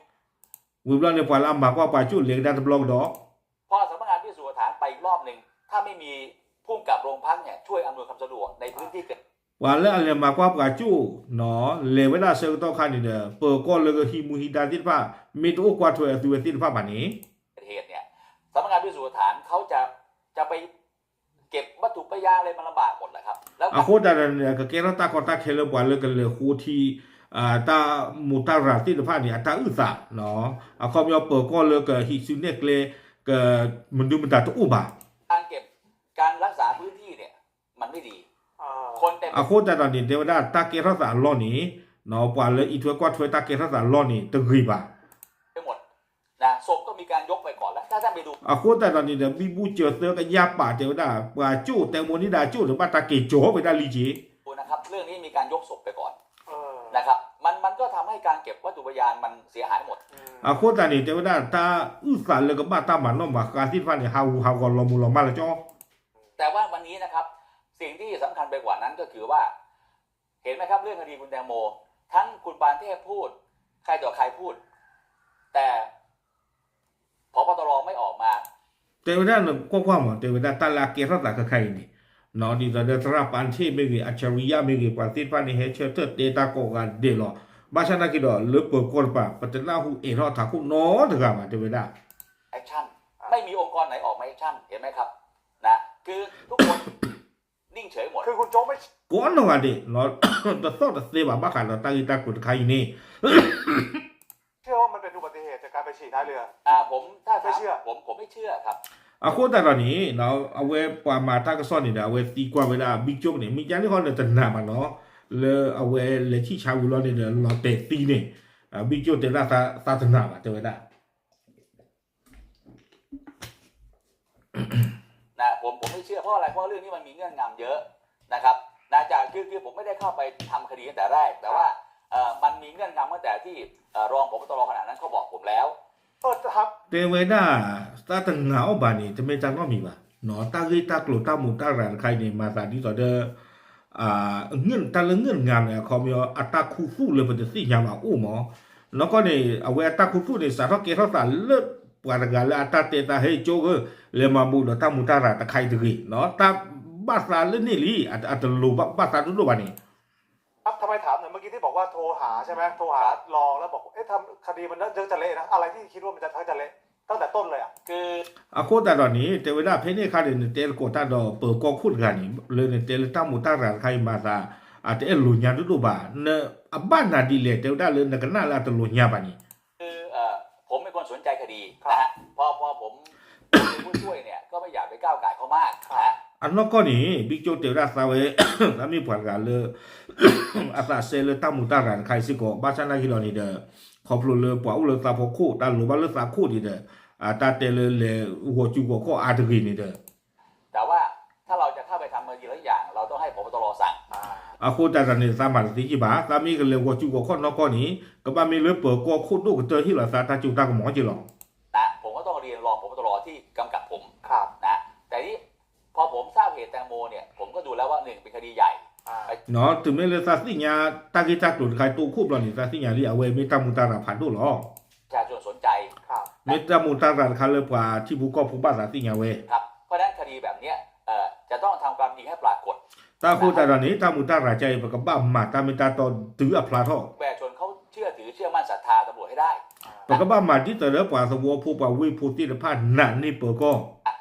ဝံၤဘျီန့ၣ် ပှၤလၢအမၤကွၢ်ပှၤကၠိၣ်လဲၤကဒါတဘျီကဒီး พอสำนักงานพิสูจน์หลักฐานไปอีกรอบหนึ่ง ถ้าไม่มีผู้กำกับโรงพักเนี่ยช่วยอำนวยความสะดวกในพื้นที่เกิด ပှၤလၢအလဲၤမၤကွၢ်ပှၤကၠိၣ်နီၤ လဲၤဝဲဒၣ်ဆၢကတီၢ်ခါန့ၣ်ဒီး ပၢၤကီၢ်လၢကဟံးမူဟံးဒါသ့ၣ်တဖၣ် မ့ၢ်တအိၣ်ကွၢ်ထွဲအသုဝဲသ့ၣ်တဖၣ်ဘၣ်န့ၣ် เหตุเนี่ย สำนักงานพิสูจน์หลักฐานเขาจะจะไปเก็บวัตถุพยานอะไรมันลำบากหมดแหละครับ แล้ว အဃိသတးဒီးန့ၣ် ကကဲထီၣ်တၢ်ကီတၢ်ခဲလၢပှၤလၢကလဲၤဃိထံ တၢ်မူတၢ်ရၤသ့ၣ်တဖၣ်န့ၣ် အတၢ်အုၣ်သး အခီပညီပၢၤကီၢ်လၢကဟံးစုနဲၣ်ကျဲ ကမနုၤမတၤတအိၣ်ဘၣ် การเก็บ การรักษาพื้นที่เนี่ย มันไม่ดี คนเต็ม အဃိသတးဒီးန့ၣ် တဲဝဲဒၣ်တၢ်ကဲထီၣ်သးအလီၢ်န့ၣ် ပှၤလၢအံးထွဲကွၢ်ထွဲတၢ်ကဲထီၣ်သးအလီၢ်န့ၣ် တဂ့ၤဘၣ် ไปหมด นะ ศพก็มีการยกไปก่อนแล้ว ถ้าท่านไปดู အဃိသတးဒီးန့ၣ်ဒီး ဘံဘူစၢၤသၢကယၢ်ပာ်တဲဝဲဒၣ် ပှၤကၠိၣ် แตงโมนิดา ကၠိၣ်န့ၣ် ဘၣ်တၢ်က့ၤကၠီၤဝဲဒၣ်လံက့ၤ นะครับ เรื่องนี้มีการยกศพไปก่อน นะครับ มันมันก็ทำให้การเก็บวัตถุพยานมันเสียหายหมด အဃိသတးန့ၣ် တဲဝဲဒၣ်တၢ်အုၣ်သးလၢကဘၣ်တၢ်မၤနီၣ်မၤဃါသ့ၣ်တဖၣ်န့ၣ် ဟးဂူာ်ဟးဂီၤလီၤမူၤလီၤမၢ်လၢကၠီ แต่ว่าวันนี้นะครับ สิ่งที่สำคัญไปกว่านั้นก็คือว่า เห็นไหมครับ เรื่องคดีคุณแตงโม ทั้งคุณปานเทพพูด ใครต่อใครพูด แต่ ผบ.ตร. ไม่ออกมา တဲဝဲဒၣ်နကွၢ်ကွၢ်မး တဲဝဲဒၣ်တၢ်လၢအကဲထီၣ်သးခဲခါအံၤန့ၣ် ဒ်သိးဒီးသရၣ်ပၢ်ထ့ၣ်မ့ၢ်ဂ့ၤ အၡရံယၣ်မ့ၢ်ဂ့ၤ ပှၤသ့ၣ်တဖၣ်န့ၣ် ဟဲဆၢထၢၣ်တဲတၢ်ကိးဂၤဒဲးလီၤ. ဘၣ်ဆၣ်နာ်က့ဒီး လၢပၢၤကီၢ်တပၤ ပတနၢ်ဟူအဲၣ်ထီၣ်ထးခိၣ်နီတဂၤဘၣ် တဲဝဲဒၣ် action ไม่มีองค์กรไหนออกมา action เห็นไหมครับ นะ คือทุกคนนิ่งเฉยหมด ကိးနီၢ်ဂၤဒဲး တသီၣ်တသဲဘၣ် ဘၣ်ဃးဒီးတၢ်ဂ့ၢ်တၢ်ကျိၤတခါအံၤန့ၣ် เชื่อว่ามันเป็นอุบัติเหตุจากการไปฉี่ท้ายเรือ อ่า ผม ถ้าถาม ไม่เชื่อ ผม ผมไม่เชื่อครับ အဃိသတးဒီးန့ၣ် အဝဲပှၤမၤတၢ်ကစီၣ်န့ၣ်ဒီး အဝဲသံကွၢ်ဝဲဒၣ် ဘံၣ်ကၠိၣ်န့ၣ် မ့ၢ်ကန့ၣ်ဃီန့ၣ် တနာ်ဘၣ်နီၤ လၢအဝဲလဲၤထံၣ်ဆါဝံၤလီၤန့ၣ်ဒီး လီၤတဲာ်သံန့ၣ် ဘံၣ်ကၠိၣ်တဲဝဲဒၣ်သးတနာ်ဘၣ် တဲဝဲဒၣ် นะ ผม ผมไม่เชื่อ เพราะอะไร เพราะเรื่องนี้มันมีเงื่อนงำเยอะ นะครับ นะ จาก คือ คือ ผมไม่ได้เข้าไปทำคดีตั้งแต่แรก แต่ว่า เอ่อ มันมีเงื่อนงำตั้งแต่ที่ เอ่อ รอง ผบ.ตร. ขณะนั้นเขาบอกผมแล้ว เออ ครับ တဲဝဲဒၣ် သးတနာ်အီၤဘၣ်န့ၣ် တမ့ၢ်တၢ်နီတမံၤဘၣ် တၢ်ဂ့ၢ်တၢ်ကျိၤတၢ်မူးတၢ်ရၤတခါအံၤန့ၣ် မၤသးဒ်သိးဒီး တၢ်လၢ ငိုတ် ငါ န့ၣ် အခီပညီ အတၢ်ခူသူၣ်လၢပတသ့ၣ်ညါဘၣ်အိၣ်မး နီၢ်ကီၢ်န့ၣ် အဝဲအတၢ်ခူသူၣ်န့ၣ် စးထီၣ်ကဲထီၣ်သးလၢပှၤတဂၤလၢအတၢ်တဲသးဟဲကၠိဂၢၢ် လဲၤမၤဘူးဒီးတၢ်မူးတၢ်ရၤတခါအံၤတဂ့ၤ တၢ်ဘၣ်သးလၢန့ၣ်လံ အတလိၤဘၣ်သးဒိၣ်ဒိၣ်ဘၣ်န့ၣ် ครับ ทำไมถามหน่อย เมื่อกี้ที่บอกว่าโทรหาใช่ไหม โทรหา ครับ รองแล้วบอก เอ๊ะ ทำคดีมันเริ่มจะเละนะ อะไรที่คิดว่ามันจะ จะเละตั้งแต่ต้นเลยอะ คือ အဃိသတးဒီးန့ၣ် တဲဝဲဒၣ်ဖဲန့ၣ်အခါန့ၣ် နတဲသကိးတၢ်ဒီးပၢၤကီၢ်ခိၣ်တဂၤန့ၣ် လၢနတဲလၢတၢ်မူးတၢ်ရၤတခါအံၤမၤသး အတအဲၣ်လိာ်ညါဒိၣ်ဒိၣ်ဘၣ် နအဘၣ်နၤဒ်လဲၣ် တဲဝဲဒၣ်လၢနကနၣ်လၢအတလိာ်ညါဘၣ်န့ၣ် คือ เอ่อ ผมเป็นคนสนใจคดี ครับ นะฮะ พอ พอผมเป็นผู้ช่วยเนี่ย ก็ไม่อยากไปก้าวก่ายเขามาก ครับ นะฮะ အနီၢ်ကီၢ်န့ၣ် ဘံၣ်ကၠိၣ်တဲဝဲဒၣ်သးဝဲ သးမ့ၢ်ပှၤတဂၤလၢ အသးစဲလၢတၢ်မူးတၢ်ရၤတခါအံၤစ့ၢ်ကီး ဘၣ်ဆၣ်နာ်က့ဒီးန့ၣ်ဒီး ခီဖျိလၢပှၤအိၣ်လၢသးဖီခိၣ် တၢ်လိၤဘၣ်လၢသးခိၣ်န့ၣ်ဒီး အတၢ်တဲလၢလဲၤဂီၤစုဂီၤခီၣ်အါတဂ့ၤန့ၣ်ဒီး แต่ว่าถ้าเราจะเข้าไปทำคดีอะไรอย่าง เราต้องให้ ผบ.ตร. สั่ง အဃိသတးဒီးန့ၣ် သးမၤတသ့က့ၤဘၣ် သးမ့ၢ်ကလဲၤဂီၤစုဂီၤခီၣ်နီၢ်ကီၢ်န့ၣ် ကဘၣ်မ့ၢ်လၢပၢၤကီၢ်ခိၣ်ဒိၣ်ကတၢၢ်ဟ့ၣ်လီၤသးတၢ်စိတၢ်ကမီၤက့ၤလီၤ นะ ผมก็ต้องเรียนรอง ผบ.ตร. ที่กำกับผม ครับ นะ แต่นี่พอผมทราบเหตุแตงโมเนี่ย ผมก็ดูแล้วว่า หนึ่ง เป็นคดีใหญ่ တုၤမ့ၢ်လၢသးသ့ၣ်ညါ တၢ်ဂ့ၢ်တၢ်ကျိၤတခါအံၤတိၢ်ခိၣ်ဘျီန့ၣ် သးသ့ၣ်ညါလံ အဝဲမ့ၢ်တၢ်မူးတၢ်ရၤဖးဒိၣ်လီၤ ประชาชนสนใจ ครับ မ့ၢ်တၢ်မူးတၢ်ရၤတခါလၢပှၤထံဖိကီၢ်ဖိဘၣ်သးသ့ၣ်ညါဝဲ ครับ เพราะฉะนั้นคดีแบบเนี้ย เอ่อ จะต้องทำความจริงให้ปรากฏ တၢ်ဃိသတးဒီးန့ၣ် တၢ်မူးတၢ်ရၤကါအံၤ ပကဘၣ်မၤတၢ်မ့ၢ်တၢ်တီတုၤအဖျါထီၣ် ประชาชนเขาเชื่อถือเชื่อมั่นศรัทธาตำรวจให้ได้ ပကဘၣ်မၤဒ်သိးဒီးပှၤသဝီဖိပှၤဝ့ၢ်ဖိသ့ၣ်တဖၣ်နာ်န့ၢ်ပၢၤကီၢ်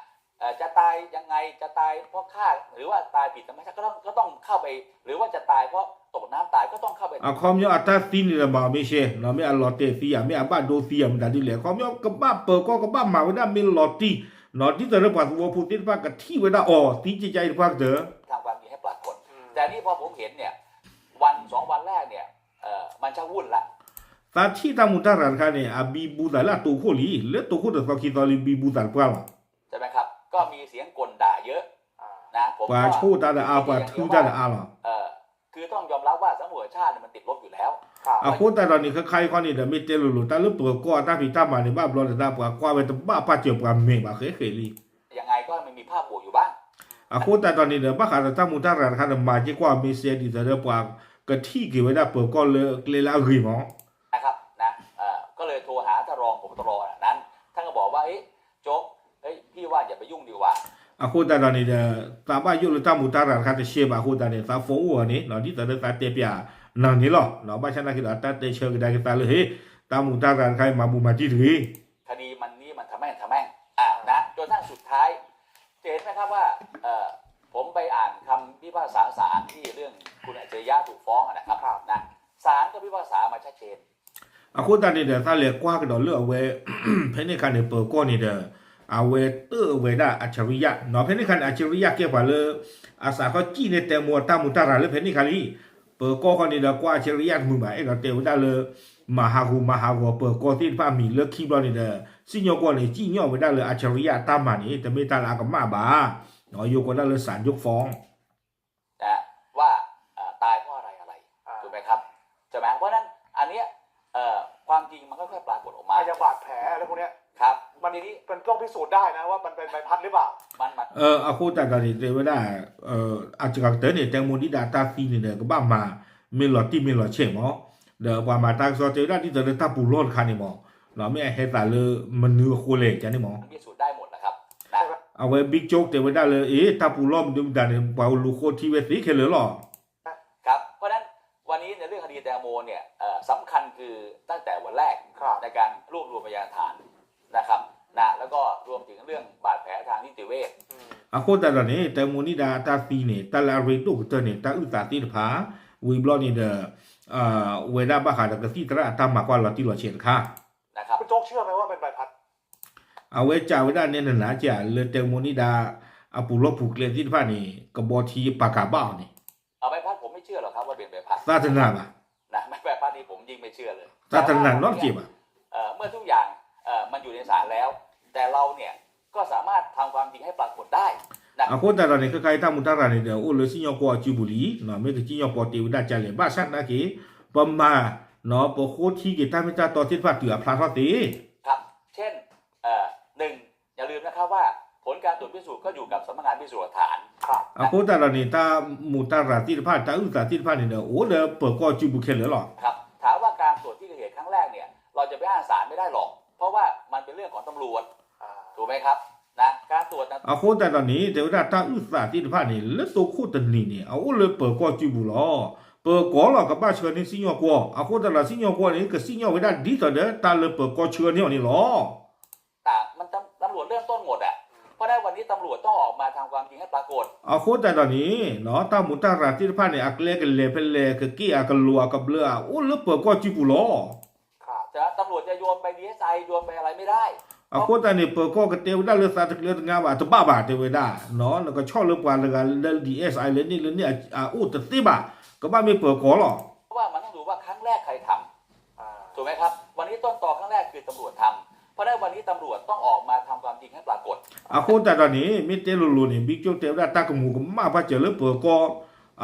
เอ่อ จะตายยังไง จะตายเพราะฆ่า หรือว่าตายผิดธรรมชาติ ก็ต้อง ก็ต้องเข้าไป หรือว่าจะตายเพราะตกน้ำตาย ก็ต้องเข้าไป အခီပညီအတၢ်သံန့ၣ်ဒီးမၤအီၤမ့ၢ်ရှဲ မ့ၢ်အလီၤတဲာ်သံဧါ မ့ၢ်အဘၣ်ဒိသံဧါ မတၤဒ်လဲၣ် အခီပညီကဘၣ်ပၢၤကီၢ် ကဘၣ်မၤဝဲဒၣ်မ့ၢ်လီၤတံၢ် ဒ်သိးလၢပှၤသဝီဖိသ့ၣ်တဖၣ်ကထံၣ်ဝဲဒၣ်အီၤ သံကကါအံၤတပှၢ်ကတၢၢ် ทำความจริงให้ปรากฏ แต่นี่พอผมเห็นเนี่ย วันสองวันแรกเนี่ย เอ่อ มันชักวุ่นละ သးထံၣ်တၢ်မူးတၢ်ရၤတခါန့ၣ် အဘံဘူသးလၢအတိခိၣ်လံ, လၢတိခိၣ်တသီခံသီလံ ဘံဘူသးတပှၢ်လီၤ. ใช่ไหมครับ ก็มีเสียงก่นด่าเยอะ นะ ผมก็ ပှၤဆိၣ်တၢ်ဒီးအါ ပှၤထုတၢ်ဒီးအါလီၤ. คือต้องยอมรับว่าสำรวจชาติเนี่ยมันติดลบอยู่แล้ว အဃိသတးဒီးန့ၣ် ခဲခါအံၤခီန့ၣ်ဒီး မ့ၢ်တဲလိၤလိၤ တၢ်လၢပၢၤကီၢ်အတၢ်ဖံးတၢ်မၤန့ၣ် ဘၣ်ဘျီန့ၣ် တၢ်ပှၤကွၢ်ဝဲတဘၣ်ပာ်စၢၤပှၤမဲာ်ဘၣ်ဃဲဃဲလံ. ยังไงก็มันมีภาพบวกอยู่บ้าง အဃိသတးဒီးန့ၣ်ဒီး ဘၣ်ဃးဒီးတၢ်မူးတၢ်ရၤတခါဒီး မၤက့ၤကွၢ်မ့ၢ်စဲဒ်သိးဒီး ပှၤကထံၣ်က့ၤဝဲဒၣ်ပၢၤကီၢ်လၢကျဲလၢအဂ့ၤမး นะครับ นะ เอ่อ ก็เลยโทรหาท่านรอง ผบตร นั้น ท่านก็บอกว่า เอ๊ะ โจ๊ก เฮ้ย พี่ว่าอย่าไปยุ่งดีกว่า အဃိသတးဒီးန့ၣ်ဒီး သးဘၣ်ယိၣ်လၢတၢ်မူးတၢ်ရၤတခါတရှဲဘၣ်အဃိသတးန့ၣ် သး phone အိၣ်အီၤန့ၣ် ဒ်သိးလၢသးတဲပၠးနၤန့ၣ်လီၤ. ဘၣ်ဆၣ်နာ်က့ဒီး တၢ်တဲဆၢကဒါက့ၤသးလၢ ဟ့ၣ် တၢ်မူးတၢ်ရၤတခါအံၤ မၤဘူၣ်မၤတံၢ်တဂ့ၤ คดีมันนี่มันทำแม่งทำแม่ง อ่ะ นะ จนทั้งสุดท้าย จะเห็นไหมครับว่า เอ่อ ผมไปอ่านคำพิพากษาศาลที่เรื่องคุณอัจฉริยะถูกฟ้องอะนะครับ ครับ นะ ศาลก็พิพากษามาชัดเจน အဃိသတးန့ၣ်ဒီး သးလဲၤကွၢ်ကဒီးလၢအဝဲ ဖဲန့ၣ်အခါန့ၣ် ပၢၤကီၢ်န့ၣ်ဒီး အဝဲတၢၣ်ဝဲဒၣ် อัจฉริยะ နီၤ ဖဲန့ၣ်အခါန့ၣ် อัจฉริยะ ကဲပှၤလၢ အစးထီၣ်စံၣ်န့ၢ် แตงโม အတၢ်မူးတၢ်ရၤလၢဖဲန့ၣ်အခါလံ. ပၢၤကီၢ်ခီန့ၣ်ဒီး ကွၢ် อัจฉริยะ တမုာ်ဘၣ် အဲၣ်ဒိးတဲဝဲဒၣ်လၢ မၤဟးဂီၤမၤဟးဂီၤပၢၤကီၢ်သ့ၣ်တဖၣ်အမံၤလၢခံဘျီန့ၣ်ဒီး စံၣ်ညီၣ်ကွီၢ်န့ၣ် စံၣ်ညီၣ်ဝဲဒၣ်လၢ อัจฉริยะ အတၢ်မၤန့ၣ် တမ့ၢ်တၢ်လၢအကမၣ်ဘၣ် ယိၤကီးဒၣ်လၢ ศาลยกฟ้อง นะว่า เอ่อ ตายเพราะอะไรอะไร อ่า ถูกไหมครับ ใช่ไหม เพราะฉะนั้นอันเนี้ย เอ่อ ความจริงมันก็ค่อยปรากฏออกมา อาจจะบาดแผลอะไรพวกเนี้ย ครับ มัน ทีนี้ มันต้องพิสูจน์ได้นะว่ามันเป็นใบพัดหรือเปล่า มัน มัน အဃိသတးဒီးန့ၣ် တဲဝဲဒၣ် အစှၤကတၢၢ်န့ၣ် แตงโม ဒ်ဒၣ်တၢ်သံန့ၣ်ဒီး ကဘၣ်မၤ မ့ၢ်လီၤတံၢ်မ့ၢ်လီၤဆဲးမး ဒီးပှၤမၤတၢ်ကစီၣ်တဲဝဲဒၣ်ဒ်သိးလၢတၢ်ပူၤလီၢ်တခါန့ၣ်မး မ့ၢ်အဟဲသးလၢမနုၤအဃိလဲၣ် ကန့ၣ်မး အဝဲ บิ๊กโจ๊ก တဲဝဲဒၣ်လၢ အ့ တၢ်ပူၤလီၢ်မနုၤမတၤန့ၣ် ပှၤလူၤဃိထံဝဲသ့ခဲလၢာ်လီၤ ครับ เพราะฉะนั้นวันนี้ในเรื่องคดีแตงโมเนี่ย เอ่อ สำคัญคือ ตั้งแต่วันแรก ครับ ในการรวบรวมพยานหลักฐานนะครับ นะ แล้วก็รวมถึงเรื่องบาดแผลทางนิติเวช အဃိသတးဒီးန့ၣ် แตงโม န့ၣ်ဒၣ်တၢ်သံန့ၣ် တၢ်လၢအရ့ဒိၣ်ကတၢၢ်န့ၣ် တၢ်အုၣ်သးသ့ၣ်တဖၣ် ဝံၤဘျီန့ၣ်ဒီး ဝဲဒၣ်ဘၣ်ဃးဒီးကသံၣ်သရၣ်အတၢ်မၤကွၢ်လီၤတံၢ်လီၤဆဲးတခါ นะครับ คุณโจ๊กเชื่อไหมว่าเป็นใบพัด အဝဲစံးဝဲဒၣ်နဲနနၤက့ လၢ แตงโม န့ၣ်ဒၣ် အပူၤလီၢ်ပူၤကျဲသ့ၣ်တဖၣ်န့ၣ် ကဘီထံပာ်ကၤဘၣ်အီၤန့ၣ် เอาใบพัดผมไม่เชื่อหรอกครับว่าเป็นใบพัด သးတနာ်ဘၣ် นะ ใบพัดนี่ผมยิ่งไม่เชื่อเลย သးတနာ်နီတစဲးဘၣ် เอ่อ เมื่อทุกอย่าง เอ่อ มันอยู่ในศาลแล้ว แต่เราเนี่ย ก็สามารถทำความจริงให้ปรากฏได้ นะ အဃိသတးဒီးန့ၣ် ခဲခါအံၤတၢ်မူးတၢ်ရၤန့ၣ်ဒီး အိၣ်လၢစံၣ်ညီၣ်ကွီၢ်အစုပူၤလံ မ့ၢ်ကစံၣ်ညီၣ်ကွီၢ်တ့ၢ်ဝဲဒၣ်ကလဲၣ် ဘၣ်ဆၣ်သနာ်က့ ပမၤ ပဃိထံက့ၤတၢ်မ့ၢ်တၢ်တီသ့ၣ်တဖၣ်တုၤအဖျါထီၣ်သ့ ครับ เช่น เอ่อ หนึ่ง อย่าลืมนะครับว่า ผลการตรวจพิสูจน์ก็อยู่กับสำนักงานพิสูจน์หลักฐาน ครับ အဃိသတးဒီးန့ၣ် တၢ်မူးတၢ်ရၤသ့ၣ်တဖၣ် တၢ်အုၣ်သးသ့ၣ်တဖၣ်န့ၣ်ဒီး အိၣ်လၢပၢၤကီၢ်စုပူၤခဲလၢာ်လီၤ ครับ ถามว่าการตรวจที่เกิดเหตุครั้งแรกเนี่ย เราจะไปอ้างศาลไม่ได้หรอก เพราะว่ามันเป็นเรื่องของตำรวจ ถูกไหมครับ นะ การตรวจ အဃိသတးဒီးန့ၣ် တဲဝဲဒၣ်တၢ်အုၣ်သးသ့ၣ်တဖၣ်န့ၣ် လၢတိခိၣ်တနံၤန့ၣ် အအိၣ်လၢပၢၤကီၢ်စုပူၤလီၤ. ပၢၤကီၢ်လီၤ ကဘၣ်ဆှၢန့ၢ်စံၣ်ညီၣ်ကွီၢ် အဃိသတးဒီး စံၣ်ညီၣ်ကွီၢ်န့ၣ် ကစံၣ်ညီၣ်ဝဲဒၣ်ဒ်သိးဒီး တၢ်လၢပၢၤကီၢ်ဆှၢန့ၢ်အီၤန့ၣ်လီၤ แต่มันตำ- ตำรวจเริ่มต้นหมดอะ เพราะฉะนั้นวันนี้ตำรวจต้องออกมาทำความจริงให้ปรากฏ အဃိသတးဒီးန့ၣ် တၢ်မူးတၢ်ရၤသ့ၣ်တဖၣ်န့ၣ် အကျဲကလဲၤဖဲလဲၣ် ကက့ၢ်အကလိၤအကဘျၢအအိၣ်လၢပၢၤကီၢ်စုပူၤလီၤ ครับ แต่ตำรวจจะโยนไป ดีเอสไอ โยนไปอะไรไม่ได้ အဃိသတးန့ၣ် ပၢၤကီၢ်ကတဲဝဲဒၣ်လၢသးတကျၢၤတငါဘၣ် တဘၣ်ဘၣ် တဲဝဲဒၣ် နကဆီၣ်လၢပှၤတဂၤလၢ ดีเอสไอ လၢန့ၣ်လၢန့ၣ် အအိၣ်တသ့ဘၣ် ကဘၣ်မ့ၢ်ပၢၤကီၢ်လီၤ เพราะว่ามันต้องดูว่าครั้งแรกใครทำ ถูกไหมครับ วันนี้ต้นตอครั้งแรกคือตำรวจทำ เพราะฉะนั้นวันนี้ตำรวจต้องออกมาทำความจริงให้ปรากฏ အဃိသတးဒီးန့ၣ် မ့ၢ်တဲလိၤလိၤန့ၣ် ဘံကၠိတဲဝဲဒၣ်တၢ်ကမူးကမၣ်ပာ်စၢၤလၢပၢၤကီၢ်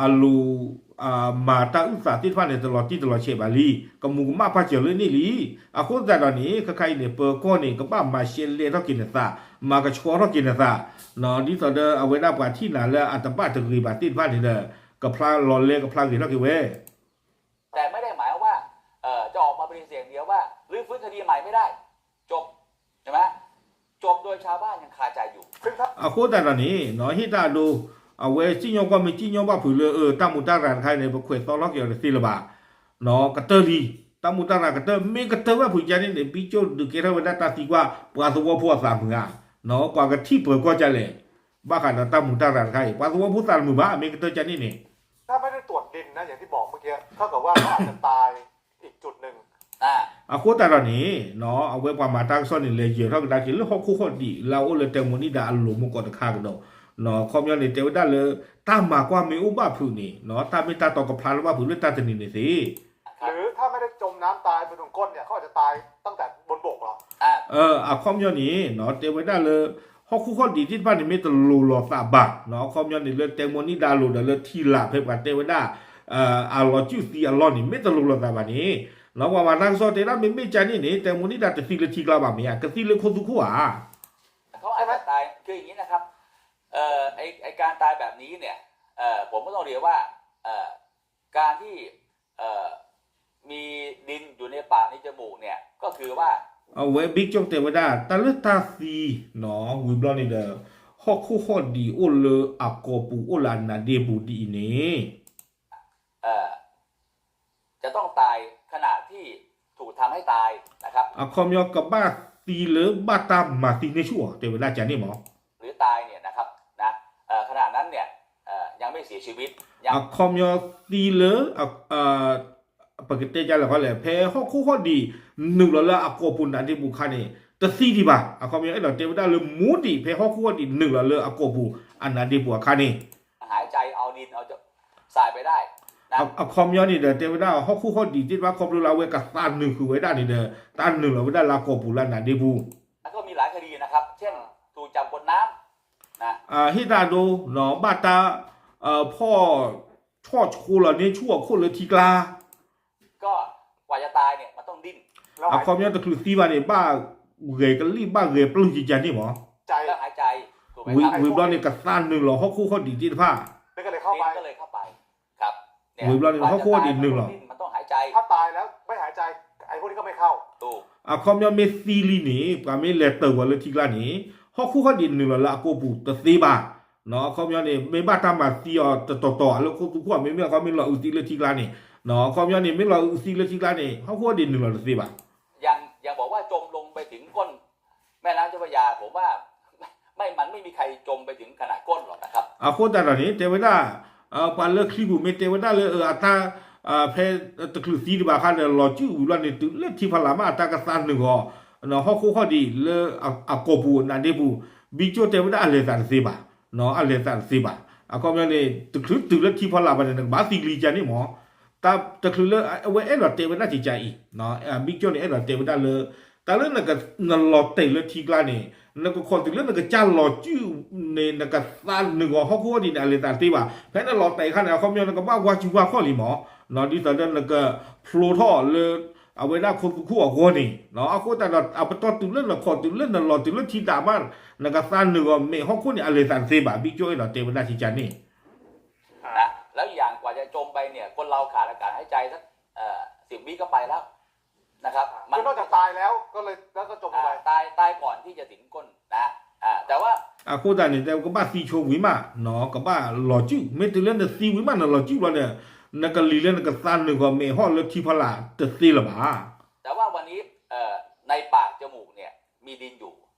အလိၤ မၤတၢ်အုၣ်သးသ့ၣ်တဖၣ်န့ၣ် တလီၤတံၢ်တလီၤဆဲးဘၣ်လံ ကမူးကမၣ်ပာ်စၢၤလၢန့ၣ်လံ အဃိသတးဒီးန့ၣ် ခဲခါအံၤန့ၣ် ပၢၤကီၢ်န့ၣ် ကဘၣ်မၤရှဲလဲၢ်ထီၣ်က့ၤနသး မၤကဆှီထီၣ်က့ၤနသး ဒ်သိးဒီးအဝဲဒၣ်ပှၤထံၣ်နၤလၢအတဘၣ်တဂ့ၤဘၣ်သ့ၣ်တဖၣ်န့ၣ်ဒီး ကဖျါလီၤလဲကဖျါဂ့ၤထီၣ်က့ၤဝဲ แต่ไม่ได้หมายความว่า เอ่อ จะออกมาปฏิเสธอย่างเดียวว่ารื้อฟื้นคดีใหม่ไม่ได้ จบ ใช่ไหม จบ โดยชาวบ้านยังคาใจอยู่ အဃိသတးဒီးန့ၣ် ဟ့ၣ်တၢ်အဒိ အဝဲစံၣ်ညီၣ်ကွီၢ်မ့ၢ်စံၣ်ညီၣ်ဘၣ်ဖုးလၢ တၢ်မူးတၢ်ရၤတခါအံၤန့ၣ် ပခွဲးသီထီၣ်က့ၤအီၤတသ့လၢၤဘၣ် ကတၢၢ်လံ တၢ်မူးတၢ်ရၤကတၢၢ် မ့ၢ်ကတၢၢ်ဘၣ်ဖုးကန့ၣ်န့ၣ် ဘံကၠိဒုးကဲထီၣ်ဝဲဒၣ်တၢ်သံကွၢ် ပှၤသဝီဖိအသးမုာ်ဧါ ပှၤကထံၣ်ပၢၤကီၢ်ကလဲၣ် ဘၣ်ဃးဒီးတၢ်မူးတၢ်ရၤတခါအံၤ ပှၤသဝီဖိသးတမုာ်ဘၣ် မ့ၢ်ကတၢၢ်ကန့ၣ်န့ၣ် ถ้าไม่ได้ตรวจดินนะ อย่างที่บอกเมื่อกี้ เท่ากับว่าเขาอาจจะตายอีกจุดหนึ่ง อ่า အဃိသတးဒီးန့ၣ် အဝဲပှၤမၤတၢ်ကစီၣ်န့ၣ် လဲၤယၢၤထီၣ်ကဒါက့ၤလၢဟီၣ်ခိၣ်ဟီၣ်ဒံး လၢအအိၣ်လၢတဲမိၣ်နံၣ်ဒါအလိၤမူကီးတခါကဒီး အခီပညီန့ၣ် တဲဝဲဒၣ်လၢ တၢ်မၤကွၢ်မ့ၢ်အိၣ်ဘၣ်ဖုးန့ၣ် တၢ်မ့ၢ်တၢ်တီကဖျါလၢဘၣ်ဖုးလၢတၢ်တနံၤန့ၣ်သ့ หรือถ้าไม่ได้จมน้ำตายไปตรงก้นเนี่ยเขาอาจจะตายตั้งแต่บนบกเหรอ အခီပညီန့ၣ် တဲဝဲဒၣ်လၢ ဟီၣ်ခိၣ်ဟီၣ်ဒံးသ့ၣ်တဖၣ်န့ၣ် မ့ၢ်တလိၤလိာ်သးဘၣ် အခီပညီန့ၣ် လၢတဲမိၣ်နံၣ်ဒါအလိၤဒီးလၢထံလာ်ဖဲပှၤတဲဝဲဒၣ် အလီၤစုၣ်သံအလီၢ်န့ၣ် မ့ၢ်တလိၤလိာ်သးဘၣ်န့ၣ် ပှၤမၤတၢ်ကစီၣ်တဲဒၣ် မ့မ့ၢ်ကန့ၣ်န့ၣ် တဲမိၣ်နံၣ်ဒါတသံလၢထံကျါဘၣ်မ့ၢ်ဧါ ကသံလၢခိသူခိၣ်ဧါ เขาอาจจะตาย คืออย่างนี้นะครับ เอ่อ ไอ้ ไอ้การตายแบบนี้เนี่ย เอ่อ ผมก็ต้องเรียนว่า เอ่อ การที่ เอ่อ มีดินอยู่ในปากในจมูกเนี่ย ก็คือว่า အဝဲ ဘံကၠိၣ်တဲဝဲဒၣ် တၢ်လၢတၢ်သံ ဝံၤဘျီန့ၣ်ဒီး ဟီၣ်ခိၣ်ဟီၣ်ဒံးအိၣ်လၢအကိာ်ပူၤအိၣ်လၢအနါဒ့ပူၤဒ်အံၤန့ၣ် เอ่อ จะต้องตายขณะที่ถูกทำให้ตาย นะครับ အခီပညီကဘၣ်သံလၢဘၣ်တၢ်မၤသံန့ၢ်ဆူၣ်အီၤ တဲဝဲဒၣ်ကန့ၣ်မး หรือตายเนี่ยนะครับ นะ เอ่อ ขณะนั้นเนี่ย เอ่อ ยังไม่เสียชีวิต ยัง အခီပညီသံလၢ ပကတဲကလဲၣ်ခီလဲၣ် ဖဲဟီၣ်ခိၣ်ဟီၣ်ဒံး နုာ်လီၤလၢအကိာ်ပူၤနါဒ့ပူၤအခါန့ၣ် တသံဒံးဘၣ် အခီပညီအဲၣ်ဒိးတဲဝဲဒၣ်လၢ မူဒံးဖဲဟီၣ်ခိၣ်ဟီၣ်ဒံးနုာ်လီၤလၢအကိာ်ပူၤအနါဒ့ပူၤအခါန့ၣ် หายใจเอาดินเอาทรายไปได้ นะ အခီပညီန့ၣ်ဒီး တဲဝဲဒၣ်ဟီၣ်ခိၣ်ဟီၣ်ဒံးသ့ၣ်တဖၣ် ခီဖျိလၢအဝဲကသးနုာ်ဃုာ်ဝဲဒၣ်န့ၣ်ဒီး တၢ်နုာ်လီၤဝဲဒၣ်လၢအကိာ်ပူၤလၢအနါဒ့ပူၤ แล้วก็มีหลายคดีนะครับ เช่น ถูกจับกดน้ำ นะ ဟ့ၣ်တၢ်ဒိ ဘၣ်တၢ် ဖီၣ် ဆီၣ်ဆိလီၤန့ၢ်ဆူၣ်အခိၣ်လၢထံကျါ ก็กว่าจะตายเนี่ยมันต้องดิ้น အခီပညီတချုးသံဘၣ်န့ၣ် ဘၣ်ဂဲၤကလံၣ်ဘၣ်ဂဲၤပျုၢ်ကကန့ၣ်မး แล้วหายใจ ถูกไหมครับ ဝံၤဘျီန့ၣ် ကသးနုာ်လီၤဟီၣ်ခိၣ်ဟီၣ်ဒံးသ့ၣ်တဖၣ် ก็เลยเข้าไป ดิ้นก็เลยเข้าไป ครับ ဝံၤဘျီန့ၣ် ဟီၣ်ခိၣ်ဟီၣ်ဒံးနုာ်လီၤ ถ้าตายแล้วไม่หายใจ ไอ้พวกนี้ก็ไม่เข้า ถูก အခီပညီမ့ၢ်သံလံန့ၣ် ပှၤမ့ၢ်လဲၤတၢၢ်ပှၤလၢထံကျါန့ၣ် ဟီၣ်ခိၣ်ဟီၣ်ဒံးနုာ်လီၤလၢအကိာ်ပူၤတသ့ဘၣ် အခီပညီန့ၣ် မ့ၢ်ဘၣ်တၢ်မၤသံအီၤတတီၤတီၤလၢခိသူခိၣ် မ့မ့ၢ်အခီမ့ၢ်လီၤအုးသံလၢထံကျါန့ၣ် အခီပညီန့ၣ် မ့ၢ်လီၤအုးသံလၢထံကျါန့ၣ် ဟီၣ်ခိၣ်ဟီၣ်ဒံးနုာ်လီၤတသ့ဘၣ် ยัง ยังบอกว่าจมลงไปถึงก้นแม่น้ำเจ้าพระยา ผมว่า ไม่ มันไม่มีใครจมไปถึงขนาดก้นหรอกนะครับ အဃိသတးဒီးန့ၣ် တဲဝဲဒၣ် ပှၤလၢချံပူၤမ့ၢ်တဲဝဲဒၣ်လၢအတၢ် ဖဲတချုးသံဒံးဘၣ်အခါန့ၣ် လီၤစုၣ်ဝံၤဘျီန့ၣ် တုၤလၢထံဖီလာ်မး အတၢ်ကသးနုာ်ဂီၤ ဟီၣ်ခိၣ်ဟီၣ်ဒံးလၢအကိာ်ပူၤအနါဒ့ပူၤ ဘံကၠိၣ်တဲဝဲဒၣ်အလဲၤသးတသ့ဘၣ် အလဲၤသးတသ့ဘၣ် အခီပညီန့ၣ် တချုးတုၤလၢထံဖီလာ်ဘၣ်န့ၣ် နကဘၣ်သံလံကန့ၣ်မး တၢ်တချုးလၢအဝဲအဲၣ်ဒိးတဲဝဲဒၣ်ကကအံၤ ဘံကၠိၣ်န့ၣ် အဲၣ်ဒိးတဲဝဲဒၣ်လၢ တၢ်လၢနလီၤတဲာ်လၢထံကျါန့ၣ် နကခိးတုၤလၢနကစၢ်လီၤစုၣ်န့ၣ် နကသးနုာ်ဂီၤဟီၣ်ခိၣ်ဟီၣ်ဒံးန့ၣ် အလဲၤသးတသ့ဘၣ် ဖဲနလီၤတဲာ်အခါန့ၣ် အခီပညီနကဘၣ်ဝါစုဝါခီၣ်လံမး ဒ်သိးဒီးနကဖျိထီၣ်လၢ အဝဲဒၣ်ခိသူခိၣ်အဂီၢ်န့ၣ် အဃိသတးဒီး အပတီၢ်တုၤလၢနခိးတုၤလၢနလီၤတုၤလၢထံတၢ်မး နကသးနုာ်ဂီၤမဲာ်ဟီၣ်ခိၣ်န့ၣ် အလဲၤသးတသ့ဘၣ် ဘံကၠိၣ်အဲၣ်ဒိးတဲဝဲဒၣ်ကကန့ၣ် แล้วอย่างกว่าจะจมไปเนี่ย คนเราขาดอากาศหายใจสัก เอ่อ สิบวิก็ไปแล้วนะครับ มัน คือนอกจากตายแล้วก็เลย แล้วก็จมลงไป อ่า ตาย ตายก่อนที่จะถึงก้นนะ อ่า แต่ว่า အဃိသတးန့ၣ် တဲကဘၣ်သံဆိဝံၤမး ကဘၣ်လီၤစုၣ် မ့ၢ်တုၤလၢနသံဝံၤမး နလီၤစုၣ်ဘျီဒီး နကလံၤလၢနကသးနုာ်ဂီၤမဲာ်ဟီၣ်လၢထံဖီလာ်တသ့လၢၤဘၣ် แต่ว่าวันนี้ เอ่อ ในปากจมูกเนี่ยมีดินอยู่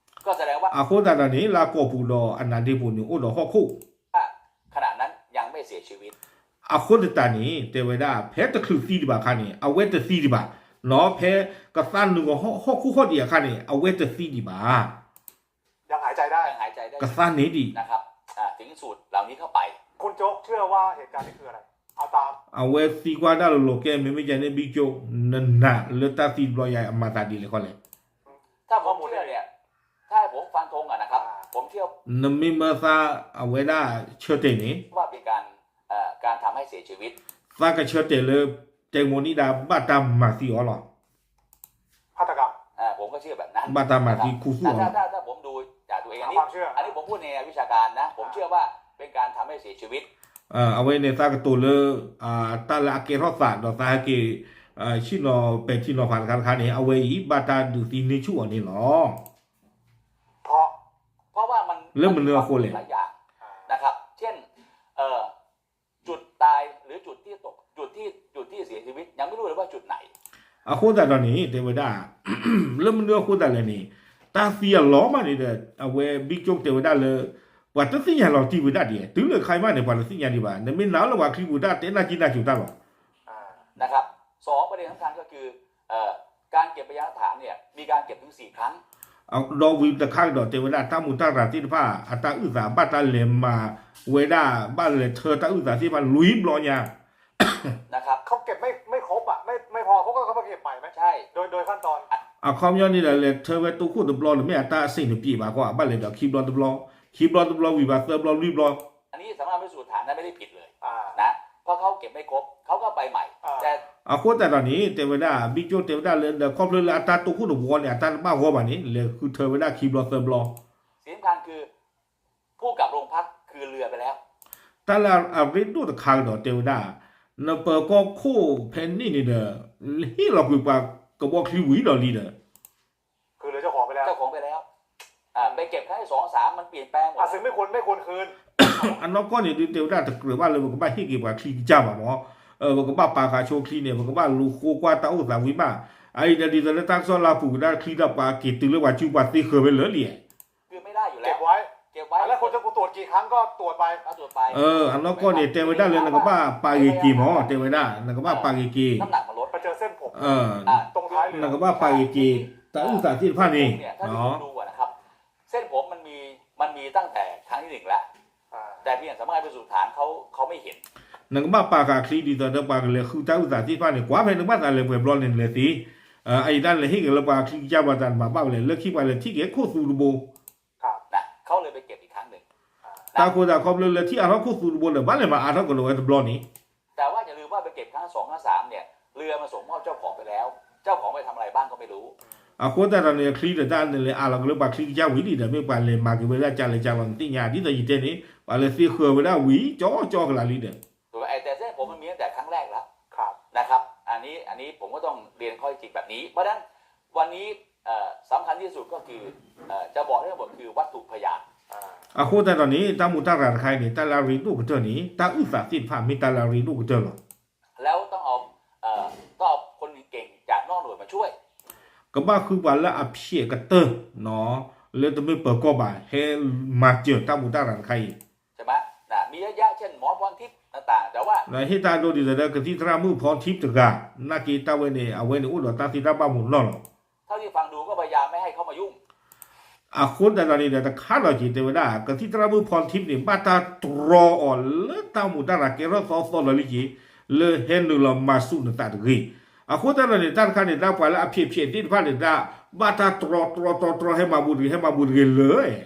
ก็แสดงว่า အဃိသတးဒီးန့ၣ် လၢအကိာ်ပူၤဒီးအနါဒ့ပူၤန့ၣ် အိၣ်ဒီးဟီၣ်ခိၣ် ขณะนั้นยังไม่เสียชีวิต အဃိသတးန့ၣ် တဲဝဲဒၣ် ဖဲတချုးသံဒံးဘၣ်အခါန့ၣ် အဝဲတသံဒံးဘၣ် ဖဲကသးနုာ်ဂီၤဟီၣ်ခိၣ်ဟီၣ်ဒံးအခါန့ၣ် အဝဲတသံဒံးဘၣ် ยังหายใจได้ ยังหายใจได้ ကသးန့ၢ်ဒံး นะครับ อ่า ถึงสูดเหล่านี้เข้าไป คุณโจ๊กเชื่อว่าเหตุการณ์นี้คืออะไร เอาตาม အဝဲသံကွၢ်ဒၣ်လီၤလီၤကဲ မ့မ့ၢ်ကန့ၣ် ဘံကၠိၣ် နနာ်လၢတၢ်သံတဘျီယၤ အမၤသးဒ်လဲၣ်ခီလဲၣ် ถ้าผมเชื่อเนี่ย ถ้าให้ผมฟันธงอะนะครับ ผมเชื่อ နမ့ၢ်မၢသးအဝဲဒၣ်ဆၢတဲာ်န့ၣ် ว่าเป็นการ เอ่อ การทำให้เสียชีวิต သးကဆၢတဲာ်လၢ တဲမိၣ်နံၣ်ဒါ ဘၣ်တၢ်မၤသံအီၤလီၤ ฆาตกรรม อ่า ผมก็เชื่อแบบนั้น ဘၣ်တၢ်မၤသံခူသူၣ်အီၤလီၤ ถ้า ถ้า ถ้าผมดูจากตัวเอง อันนี้ อันนี้ผมพูดในวิชาการนะ ผมเชื่อว่าเป็นการทำให้เสียชีวิต အဝဲန့ၣ်သးကတိၤလၢ တၢ်လၢအကဲထီၣ်သးဒီးသးဟဲက့ၤ ဆ့ၣ်နီၤပဲာ်ထံနီၤဖးတခါတခါန့ၣ် အဝဲအံၤ ဘၣ်တၢ်ဒုးသံန့ၢ်ဆူၣ်အီၤန့ၣ်လီၤ เพราะ เพราะว่ามัน လၢမနုၤအဃိလဲၣ် หลายอย่างนะครับ เช่น เอ่อ จุดตายหรือจุดที่ตก จุดที่ จุดที่เสียชีวิต ยังไม่รู้เลยว่าจุดไหน အဃိသတးဒီးန့ၣ် တဲဝဲဒၣ် လၢမနုၤအဃိသတးလဲၣ်န့ၣ် တၢ်သံအလီၢ်မးန့ၣ်ဒီး အဝဲဘံကၠိၣ်တဲဝဲဒၣ်လၢ ပှၤတသ့ၣ်ညါလီၤတံၢ်ဝဲဒၣ်ဒ် တုၤလၢခါအံၤမးန့ၣ် ပှၤတသ့ၣ်ညါဒံးဘၣ် နမ့ၢ်နာ်လၢပှၤချံပူၤတၢ်တဲနၢ်ကံနၢ်ကိၤတၢ်လီၤ นะครับ สอง ประเด็นสำคัญก็คือ เอ่อ การเก็บพยานหลักฐานเนี่ย มีการเก็บถึงสี่ครั้ง ဒီးဝံၤတခါကဒီးတဲဝဲဒၣ် တၢ်မူးတၢ်ရၤသ့ၣ်တဖၣ် အတၢ်အုၣ်သး ဘၣ်တၢ်လဲၤမၤဝဲဒၣ် ဘၣ်လဲၤထၢတၢ်အုၣ်သးသ့ၣ်တဖၣ် လွံၢ်ဘျီညါ นะครับ เขาเก็บไม่ไม่ครบอ่ะไม่ไม่พอเขาก็เขาก็เก็บใหม่ไหมใช่โดยโดยขั้นตอน အခီပညီန့ၣ်ဒီး လဲၤထၢဝဲတိခိၣ်တဘျီန့ၣ် မ့ၢ်အတၢ်အစ့ၣ်န့ၣ်ပျံၤဘၣ်ကွၢ် ဘၣ်လဲၤဒီးခံဘျီတဘျီ, ခံဘျီတဘျီဝံၤဘၣ် သၢဘျီလွံၢ်ဘျီ อันนี้สามารถพิสูจน์ฐานได้ไม่ได้ผิดเลยนะ เพราะเขาเก็บไม่ครบ เขาก็ไปใหม่ แต่ အဃိသတးဒီးန့ၣ် တဲဝဲဒၣ် ဘံၣ်ကၠိၣ်တဲဝဲဒၣ်လၢ ခီဖျိလၢအတၢ်တိခိၣ်တဝီန့ၣ် အတၢ်တဘၣ်ဂီၢ်ဘၣ်န့ၣ် လဲၤဃုထၢဝဲဒၣ်ခံဘျီသၢဘျီ สิ่งสำคัญคือ ผู้กลับโรงพักคือเรือไปแล้ว တၢ်လၢအရ့ဒိၣ်တခါကဒီးတဲဝဲဒၣ် နပၢၤကီၢ်ခိၣ်ဖဲန့ၣ်န့ၣ်ဒီး ဟ့ၣ်လီၤကွံာ်ပှၤကဘီချံဝံၤဒီးလံဒီး คือเรือเจ้าของไปแล้ว เจ้าของไปแล้ว อ่า ไปเก็บครั้งที่สองครั้งที่สาม มันเปลี่ยนแปลงหมด อ่ะ ซึ่งไม่ควรไม่ควรคืน အနီၢ်ကီၢ်န့ၣ်ဒုးတဲဝဲဒၣ်တကြၢးဘၣ်လၢ ပကဘၣ်ဟ့ၣ်က့ၤပှၤချံကစၢ်ဘၣ်မး, ပကဘၣ်ပာ်ဃာ်ဆိချံန့ၣ် ပကဘၣ်လူၤဃိကွၢ်တၢ်အိၣ်သးဝံၤမး, အအံၤဒီးဒ်သိးလၢတၢ်ကစီၣ်လၢပူၤကဒါချံဒီးပှၤက့ၤတုၤလၢပှၤစုပှၤသ့ဃၢၤဝဲလၢာ်လံ คือไม่ได้อยู่แล้ว เก็บไว้ เก็บไว้ แล้วคนจะตรวจกี่ครั้งก็ตรวจไป ก็ตรวจไป အနီၢ်ကီၢ်န့ၣ်တဲဝဲဒၣ်လၢနကဘၣ်ပာ်ဂ့ၤက့ၤမး တဲဝဲဒၣ် နကဘၣ်ပာ်ဂ့ၤက့ၤ น้ำหนักมันลด ไปเจอเส้นผม เออ ตรงท้ายเรือ နကဘၣ်ပာ်ဂ့ၤက့ၤ ตรงท้ายเรือ ตรงเส้นผมเนี่ย ถ้าที่ผมดูอะนะครับ เส้นผมมันมี มันมีตั้งแต่ครั้งที่หนึ่งแล้ว แต่เพียงสำนักงานพิสูจน์หลักฐานเขา เขาไม่เห็น နကဘၣ်ပာ်ဃာ်ချံဒ်သိးဒီးပှၤကလဲၤဃုတၢ်အုၣ်သးသ့ၣ်တဖၣ်န့ၣ် ကွၢ်ဖဲနကဘၣ်သးလဲၤပှဲၤဘျီန့ၣ်လဲၤသ့, အအံၤတၢ်လဲၤဟ့ၣ်က့ၤလၢပှၤချံကစၢ်ဘၣ်တၢ်မၤဘၣ်ဝဲလဲၣ် လၢခံပှၤလဲၤထံၣ်က့ၤခိၣ်သူတဘိ นะ เขาเลยไปเก็บอีกครั้งหนึ่ง တၢ်ဃိသးခီဖျိလၢထံၣ်အါထီၣ်ခိၣ်သူတဘိဒီး ဘၣ်လဲၤမၤအါထီၣ်ကဒီးဝဲတဘျီန့ၣ် แต่ว่าอย่าลืมว่าไปเก็บครั้งสองครั้งสามเนี่ย เรือมันส่งมอบเจ้าของไปแล้ว เจ้าของไปทำอะไรบ้างก็ไม่รู้ အဃိသတးဒီးန့ၣ် ချံဒီးတၢ်န့ၣ်လဲၤအါလီၤက့ၤလၢပှၤချံကစၢ်ဝံၤလံဒီး မ့ၢ်ပှၤလဲၤမၤက့ၤဝဲဒၣ်ကလဲၤကလီၤနသ့ၣ်ညါ ဒ်သိးယတဲန့ၣ် ပှၤလဲၤသ့ဃၢၤဝဲဒၣ်ဝံၤ ကၠီကၠီကလးလံဒီး แต่เส้นผมมันมีตั้งแต่ครั้งแรกแล้ว นะครับ อันนี้ อันนี้ผมก็ต้องเรียนข้อเท็จจริงแบบนี้ เพราะฉะนั้นวันนี้ เอ่อ สำคัญที่สุดก็คือ เอ่อ จะบอกให้หมดคือวัตถุพยาน အဃိသတးဒီးန့ၣ် တၢ်မူးတၢ်ရၤတခါအံၤန့ၣ် တၢ်လၢအရ့ဒိၣ်ကတၢၢ်န့ၣ် တၢ်အုၣ်သးသ့ၣ်တဖၣ်မ့ၢ်တၢ်လၢအရ့ဒိၣ်ကတၢၢ်လီၤ แล้วต้องเอา เอ่อ ต้องเอาคนเก่งๆจากนอกหน่วยมาช่วย ကဘၣ်ဃုပှၤလၢအဖျဲးကတၢၢ် လၢတမ့ၢ်ပၢၤကီၢ်ဘၣ် ဟဲမၤစၢၤတၢ်မူးတၢ်ရၤတခါအံၤ ใช่ไหม นะ มีเยอะแยะ เช่น หมอพรทิพย์ต่างๆ แต่ว่า ဟ့ၣ်တၢ်ဒိဒ်သိးဒီး ကသံၣ်သရၣ်မုၣ် พรทิพย์ တဂၤ နာ်က့တၢ်ဝဲန့ၣ် အဝဲန့ၣ် အိၣ်ဒီးတၢ်သ့တၢ်ဘၣ်မူးနီၢ်လီၤ เท่าที่ฟังดูก็พยายามไม่ให้เข้ามายุ่ง အဃိသတးဒီးန့ၣ်ဒီး တခါဒီးက့ၤတဲဝဲဒၣ် ကသံၣ်သရၣ်မုၣ် พรทิพย์ န့ၣ် ဘၣ်တၢ်တြီအီၤလၢတၢ်မူးတၢ်ရၤကဲထီၣ်သီသီလံက့ၤ လၢဟဲနုာ်လီၤမၤဆူၣ်နသးတဂ့ၤ. အဃိသတးဒီးန့ၣ် တၢ်တခါန့ၣ် တၢ်ပှၤလၢအဖျဲးဖျဲးသ့ၣ်တဖၣ်န့ၣ် တၢ်ဘၣ်တၢ်တြီတြီတြီတြီ ဟဲမၤဘူးတဂ့ၤ ဟဲမၤဘူးတဂ့ၤလၢ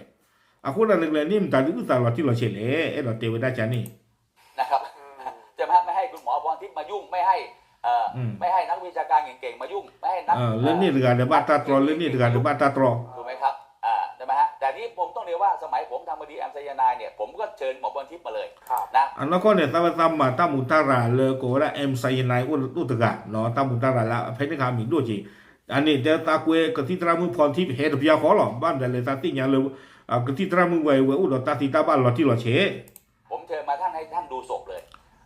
အဃိသတးန့ၣ် ကလဲၤန့ၢ်မတၤဒုးအုၣ်သးလီၤတံၢ်လီၤဆဲးလဲၣ် အဲၣ်ဒိးတဲဝဲဒၣ်ကန့ၣ် นะครับ จะไม่ให้ ไม่ให้คุณหมอพรทิพย์มายุ่ง ไม่ให้ เอ่อ ไม่ให้นักวิชาการเก่งๆมายุ่ง ไม่ให้นัก လၢန့ၣ်တဂၤဒီးဘၣ်တၢ်တြီ လၢန့ၣ်တဂၤဒီးဘၣ်တၢ်တြီ ถูกไหมครับ อ่า ใช่ไหมฮะ แต่นี่ผมต้องเรียนว่าสมัยผมทำคดีแอมไซยาไนด์เนี่ย ผมก็เชิญหมอพรทิพย์มาเลย นะ အနီၢ်ကီၢ်န့ၣ် သးဝဲသးမၤတၢ်မူးတၢ်ရၤလၢကိးဝဲဒၣ် แอมไซยาไนด์ အိၣ်တဂၤ တၢ်မူးတၢ်ရၤလၢဖဲန့ၣ်ခါမံၤဒိၣ်က့ၤ အန့ၣ်တဲသးကွဲကသံၣ်သရၣ်မုၣ် พรทิพย์ ဟဲတပျၢ်ဃီလီၤ ဘၣ်မတၤလဲၣ်သးသ့ၣ်ညါလၢ ကသံၣ်သရၣ်မုၣ်ဝဲအံၤ ဝဲအိၣ်ဒီးတၢ်သ့တၢ်ဘၣ်လီၤတံၢ်လီၤဆဲး ผมเชิญมาท่านให้ท่านดูศพเลย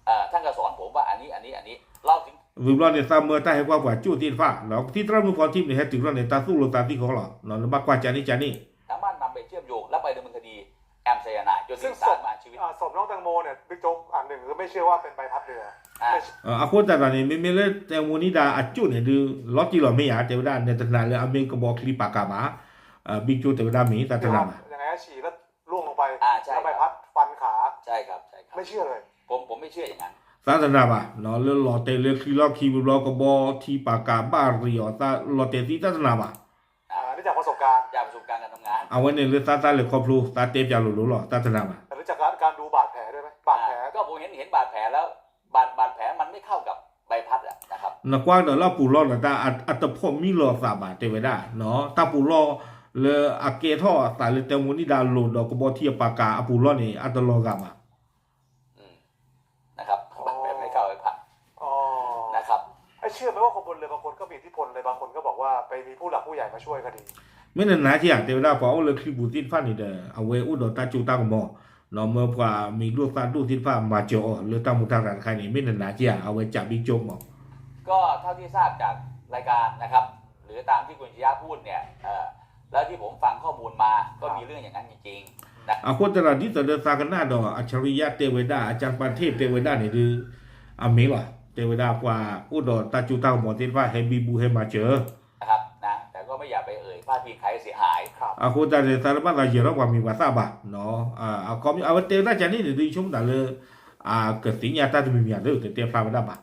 เอ่อ ท่านก็สอนผมว่าอันนี้ อันนี้ อันนี้ เล่าถึง ဝံၤဘျီန့ၣ် သးမၢတၢ်ဟဲကွၢ်ပှၤကၠိၣ်သ့ၣ်တဖၣ် ဒီးကသံၣ်သရၣ်မုၣ် พรทิพย์ န့ၣ် ဟဲတုၤထီၣ်န့ၣ် တၢ်သိၣ်လိသးသံဃီလီၤ နဘၣ်ကွၢ်ကန့ၣ်ကန့ၣ် สามารถนำไปเชื่อมโยงและไปดำเนินคดีแอมไซยาไนด์ จนถึงศาลประหารชีวิต ซึ่งศพอ่าศพน้องแตงโมเนี่ยบิ๊กโจ๊กอ่ะหนึ่งคือไม่เชื่อว่าเป็นใบพัดเรือ อ่า ไม่เชื่อ အဃိသတးဒီးန့ၣ် မ့မ့ၢ်လၢ แตงโมนิดา အကၠိၣ်န့ၣ်ဒုး လီၤတံၢ်လီၤမ့ၢ်ဧါ တဲဝဲဒၣ် နတနာ်လၢအမ့ၢ်ကဘီချံပာ်ကၤဘၣ် บิ๊กโจ๊ก တဲဝဲဒၣ်မ့ၢ် သးတနာ်ဘၣ် ยังไงฮะฉี่แล้วล่วงลงไป อ่า ใช่ครับ แล้วใบพัดฟันขา ใช่ครับ ใช่ครับ ไม่เชื่อเลย ผม ผมไม่เชื่ออย่างนั้น သးတနာ်ဘၣ် လၢလီၤတဲာ်လၢချံလီၢ်ခံဘျီ ကဘီထံပာ်ကၤဘၣ်ရံၤအီၤ သးလီၤတဲာ်သံသးတနာ်ဘၣ် อ่า เนื่องจากประสบการณ์ จากประสบการณ์การทำงาน အဝဲန့ၣ်လၢသးတၢ်လဲၤခီဖျိ သးတဲပျးလိၤလိၤလီၤ သးတနာ်ဘၣ် แต่รู้จากการการดูบาดแผลด้วยไหม บาดแผล อ่า ก็ผมเห็น เห็นบาดแผลแล้ว บาด บาดแผลมันไม่เข้ากับใบพัดอะนะครับ နကွၢ်ဒီးလၢအပူၤလီၢ်ဒီးတၢ်အတဖိးမံလီၤသးဘၣ် တဲဝဲဒၣ် တၢ်ပူၤလီၢ်လၢအကဲထီၣ်အသးလၢ แตงโมนิดา အလိၤဒီးကဘီထံအပာ်ကၤအပူၤလီၢ်န့ၣ် အတလီၤဂာ်ဘၣ် อืม นะครับ อ๋อ ไม่เข้าไปพัก อ๋อ นะครับ ไอ้เชื่อไหมว่าคนบนเรือบางคนก็มีอิทธิพลเลย บางคนก็บอกว่าไปมีผู้หลักผู้ใหญ่มาช่วยคดี မ့ၢ်နနာ်က့ဧါ တဲဝဲဒၣ် ပှၤအိၣ်လၢချံပူၤသ့ၣ်တဖၣ်န့ၣ်ဒီး အဝဲအိၣ်ဒီးတၢ်စိတၢ်ကမီၤ မၢပှၤမံၤဒိၣ်သၣ်ဒိၣ်သ့ၣ်တဖၣ် မၤစၢၤအီၤလၢတၢ်မူးတၢ်ရၤတခါန့ၣ် မ့ၢ်နနာ်က့ဧါ အဝဲကး บิ๊กโจ๊ก မး ก็เท่าที่ทราบจากรายการนะครับ หรือตามที่คุณชยะพูดเนี่ย เอ่อ แล้วที่ผมฟังข้อมูลมา ก็มีเรื่องอย่างนั้นจริงๆ นะ အဃိသတးဒီး ဒ်သိးဒီးသးကနၣ်ဒီး อัจฉริยะ တဲဝဲဒၣ် อาจารย์ปานเทพ တဲဝဲဒၣ်န့ၣ်ဒုး အမ့ၢ်လီၤ တဲဝဲဒၣ်ပှၤအိၣ်ဒီးတၢ်စိတၢ်ကမီၤသ့ၣ်တဖၣ် ဟဲဘံဘူဟဲမၤစၢၤ အဃိသတးန့ၣ် သးတဘၣ်သးယဲၤထီၣ်ပှၤမံၤပှၤသၣ်ဘၣ်, အဝဲတဲဝဲဒၣ်ကန့ၣ်န့ၣ် ဒ်ဆိကမိၣ်သးလၢ အကသ့ၣ်ညါတၢ်တမံၤမံၤဒ်သိးတဲဖျါဝဲဒၣ်ဘၣ်.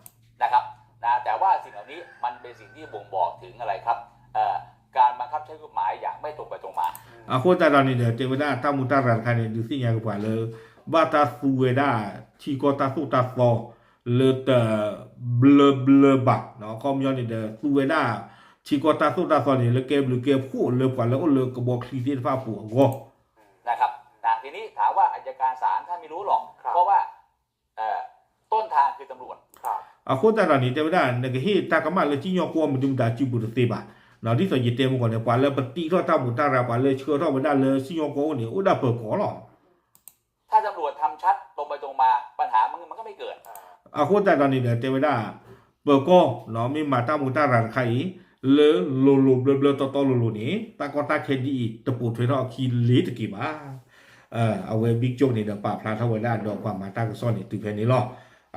အဃိသတးဒီးန့ၣ်ဒီး တဲဝဲဒၣ်တၢ်မူတၢ်ရၤတခါန့ၣ် ဒုးသ့ၣ်ညါက့ၤပှၤလၢ ဘၣ်တၢ်သူဝဲဒၣ် ထံကီၢ်တၢ်သိၣ်တၢ်သီ လၢတဘျၢဘျၢဘၣ်, အခီပညီန့ၣ်ဒီး သူဝဲဒၣ် ထံကီၢ်တၢ်သိၣ်တၢ်သီန့ၣ် လၢကဲဘျုးကဲဖှိၣ်လၢပှၤလၢအိၣ်လၢကဘီချံသ့ၣ်တဖၣ်အပူၤအဂီၢ် အဃိသတးဒီးန့ၣ် တဲဝဲဒၣ် နကဟ့ၣ်တၢ်ကမၣ်လၢစံၣ်ညီၣ်ကွီၢ်မနုၤမတၤစုပူၤတသ့ဘၣ်. ဒ်သိးယတဲမုၢ်ကီၢ်န့ၣ် ပှၤလၢပတံထီၣ်တၢ်မူးတၢ်ရၤ ပှၤလၢဆှၢထီၣ်ဝဲဒၣ်လၢစံၣ်ညီၣ်ကွီၢ်အိၣ်န့ၣ် အိၣ်ဒၣ်ပၢၤကီၢ်လီၤ. အဃိသတးဒီးန့ၣ်ဒီး တဲဝဲဒၣ် ပၢၤကီၢ် မ့ၢ်မၤတၢ်မူးတၢ်ရၤတခါအံၤ လၢလိၤလိၤဘျၢဘျၢတီတီလိၤလိၤန့ၣ် တၢ်ကီတၢ်ခဲဒ်အံၤ တပိာ်ထွဲထီၣ်အခံလ့ၤတက့ၢ်ဘၣ်. အဝဲ Big Joke န့ၣ်ဒီး ပာ်ဖျါထီၣ်ဝဲဒၣ်ဒီးပှၤမၤတၢ်ကစီၣ်န့ၣ်တုၤဖဲန့ၣ်လီၤ.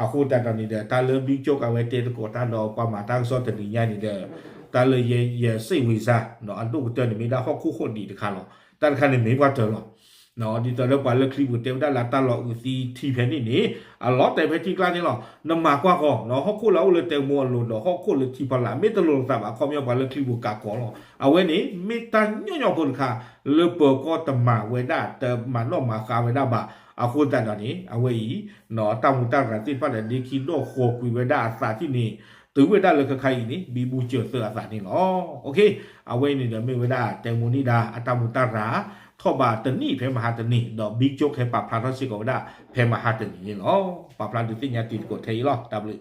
အဃိသတးဒီးန့ၣ်ဒီး တၢ်လၢ Big Joke အဝဲတဲသကိးတၢ်ဒီးပှၤမၤတၢ်ကစီၣ်တနံၤညါန့ၣ်ဒီး တၢ်လၢယဲ ယဲစိတ်ဝင်စား အဒိၣ်ကတၢၢ်န့ၣ် မ့ၢ်ဒၣ်ဟီၣ်ခိၣ်ဃိးဒံးတခါလီၤ. တၢ်တခါန့ၣ်မ့ၢ်ပှၤတၢၢ်လီၤ. ဒ်သိးလၢပှၤလၢချံပူၤတဲဝဲဒၣ်လၢတၢ်လီၢ်အုးသံထံဖဲန့ၣ်န့ၣ် အလီၤတဲာ်ဖဲထံကျါန့ၣ်လီၤ. နမၤကွၢ်ဃီ ဟီၣ်ခိၣ်လၢအအိၣ်လၢတဲာ်မိၢ်အလိၤဒီးဟီၣ်ခိၣ်လၢထံဖီလာ် မ့ၢ်တလိၤလိာ်သးဘၣ် အခီပညီပှၤလၢချံပူၤကးကီးလီၤ. အဝဲန့ၣ် မ့ၢ်တၢ်ညီညီဖိတခါ လၢပၢၤကီၢ်တမၤဝဲဒၣ် တမၤနီၣ်မၤဃါဝဲဒၣ်ဘၣ်. အဃိသတးဒီးန့ၣ် အဝဲအံၤ တၢ်မူးတၢ်ရၤသ့ၣ်တဖၣ်ဒီး ဒ့ခံဒီၣ်ဃီၤကွံာ်ဝဲဒၣ်အသးထံၣ်န့ၣ် တုၤဝဲဒၣ်လၢခဲခါအံၤန့ၣ် ဘံဘူစၢၤသၢအသးန့ၣ်လီၤ. အဝဲအံၤန့ၣ်ဒီးမ့ၢ်ဝဲဒၣ်တဲာ်မိၢ်န့ၣ်ဒါ အတၢ်မူးတၢ်ရၤ ထီၣ်ဘးတနံၣ်ဖဲမဟါတနံၤ ဒီး Big Joke ဟဲပာ်ဖျါထီၣ်စ့ၢ်ကီးဝဲဒၣ် ဖဲမဟါတနံၤန့ၣ်လီၤ. ပာ်ဖျါဒုးသ့ၣ်ညါတံၤသကိးထဲအံၤလီၤ. တၢ်ဘျုး